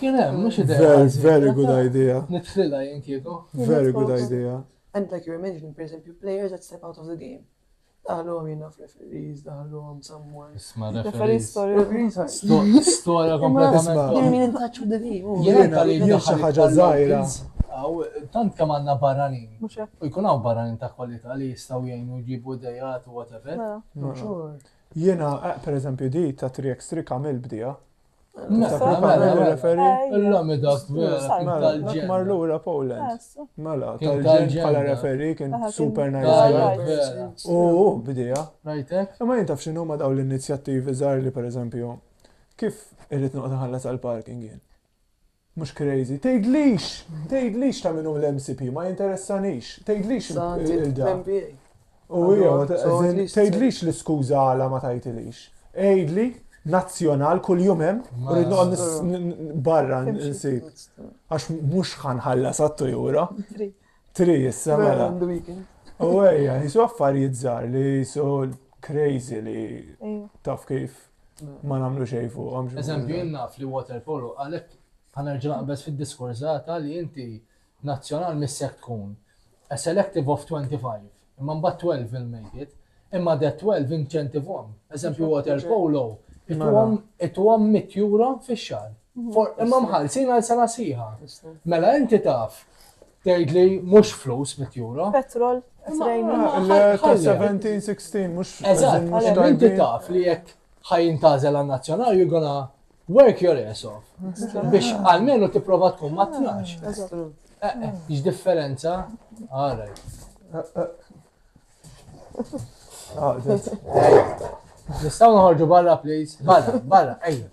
Kien hemm, mhux idea. Very, very good idea. Nidħlilha jien kieku. Very good idea. And like you were mentioning, per eżempju, players that step out of the game. Daħluhom jien naf referees, daħluhom someone. Isma' referees. Referees. Storja kompletament. You mean in touch with the team. Jiena li Jien xi ħaġa żgħira. Tant kemm għandna barranin. U jkun hawn barranin ta' kwalità li jistgħu jgħinu jġibu idejat u whatever. Mela. Jiena, eh, per eżempju, di ta' 3x3 Kamil bdija. Illum dak vera tal-ġen. Mar lura Poland. Mela, tal-ġen bħala referi kien super nice. U bdija. Rajtek? Imma jien taf x'inhu ma dawn l-inizjattivi żgħar li pereżempju kif irrid noqgħod inħallas għall-parking jien. Mhux crazy. Tgħidlix! Tgħidlix ta' min hu l-MCP, ma jinteressanix. Tgħidlix il-da. U hija, tgħidlix l-iskuża għala ma tajtilix. Għidli nazzjonal kull jum hemm u rrid noqgħod barra nsib. Għax mhux ħanħallas għattu jura. Tri issa mela. U ejja, jisu affarijiet żgħar li jisu crazy li taf kif ma nagħmlu xejn fuqhom. Eżempju, jien naf li water polo għalhekk ħa nerġa' naqbeż fid-diskursata li inti nazzjonal missek tkun a selective of 25, imma mbagħad 12 will make it, imma that 12 inċentivhom. Eżempju water polo, ituhom ituhom 100 euro fix-xahar. Imma mħallsin għal sena sħiħa. Mela inti taf tgħidli mhux flus 100 euro. Petrol, training. Le ta' 17, 16, mhux. Eżatt, inti taf li jekk ħa jintgħażel għan-nazzjonal you're gonna work your ass off biex almenu tipprova tkun ma' 12. Eh, eh, x'differenza? All right. Nistgħu noħorġu barra, please? Barra, barra, ejja.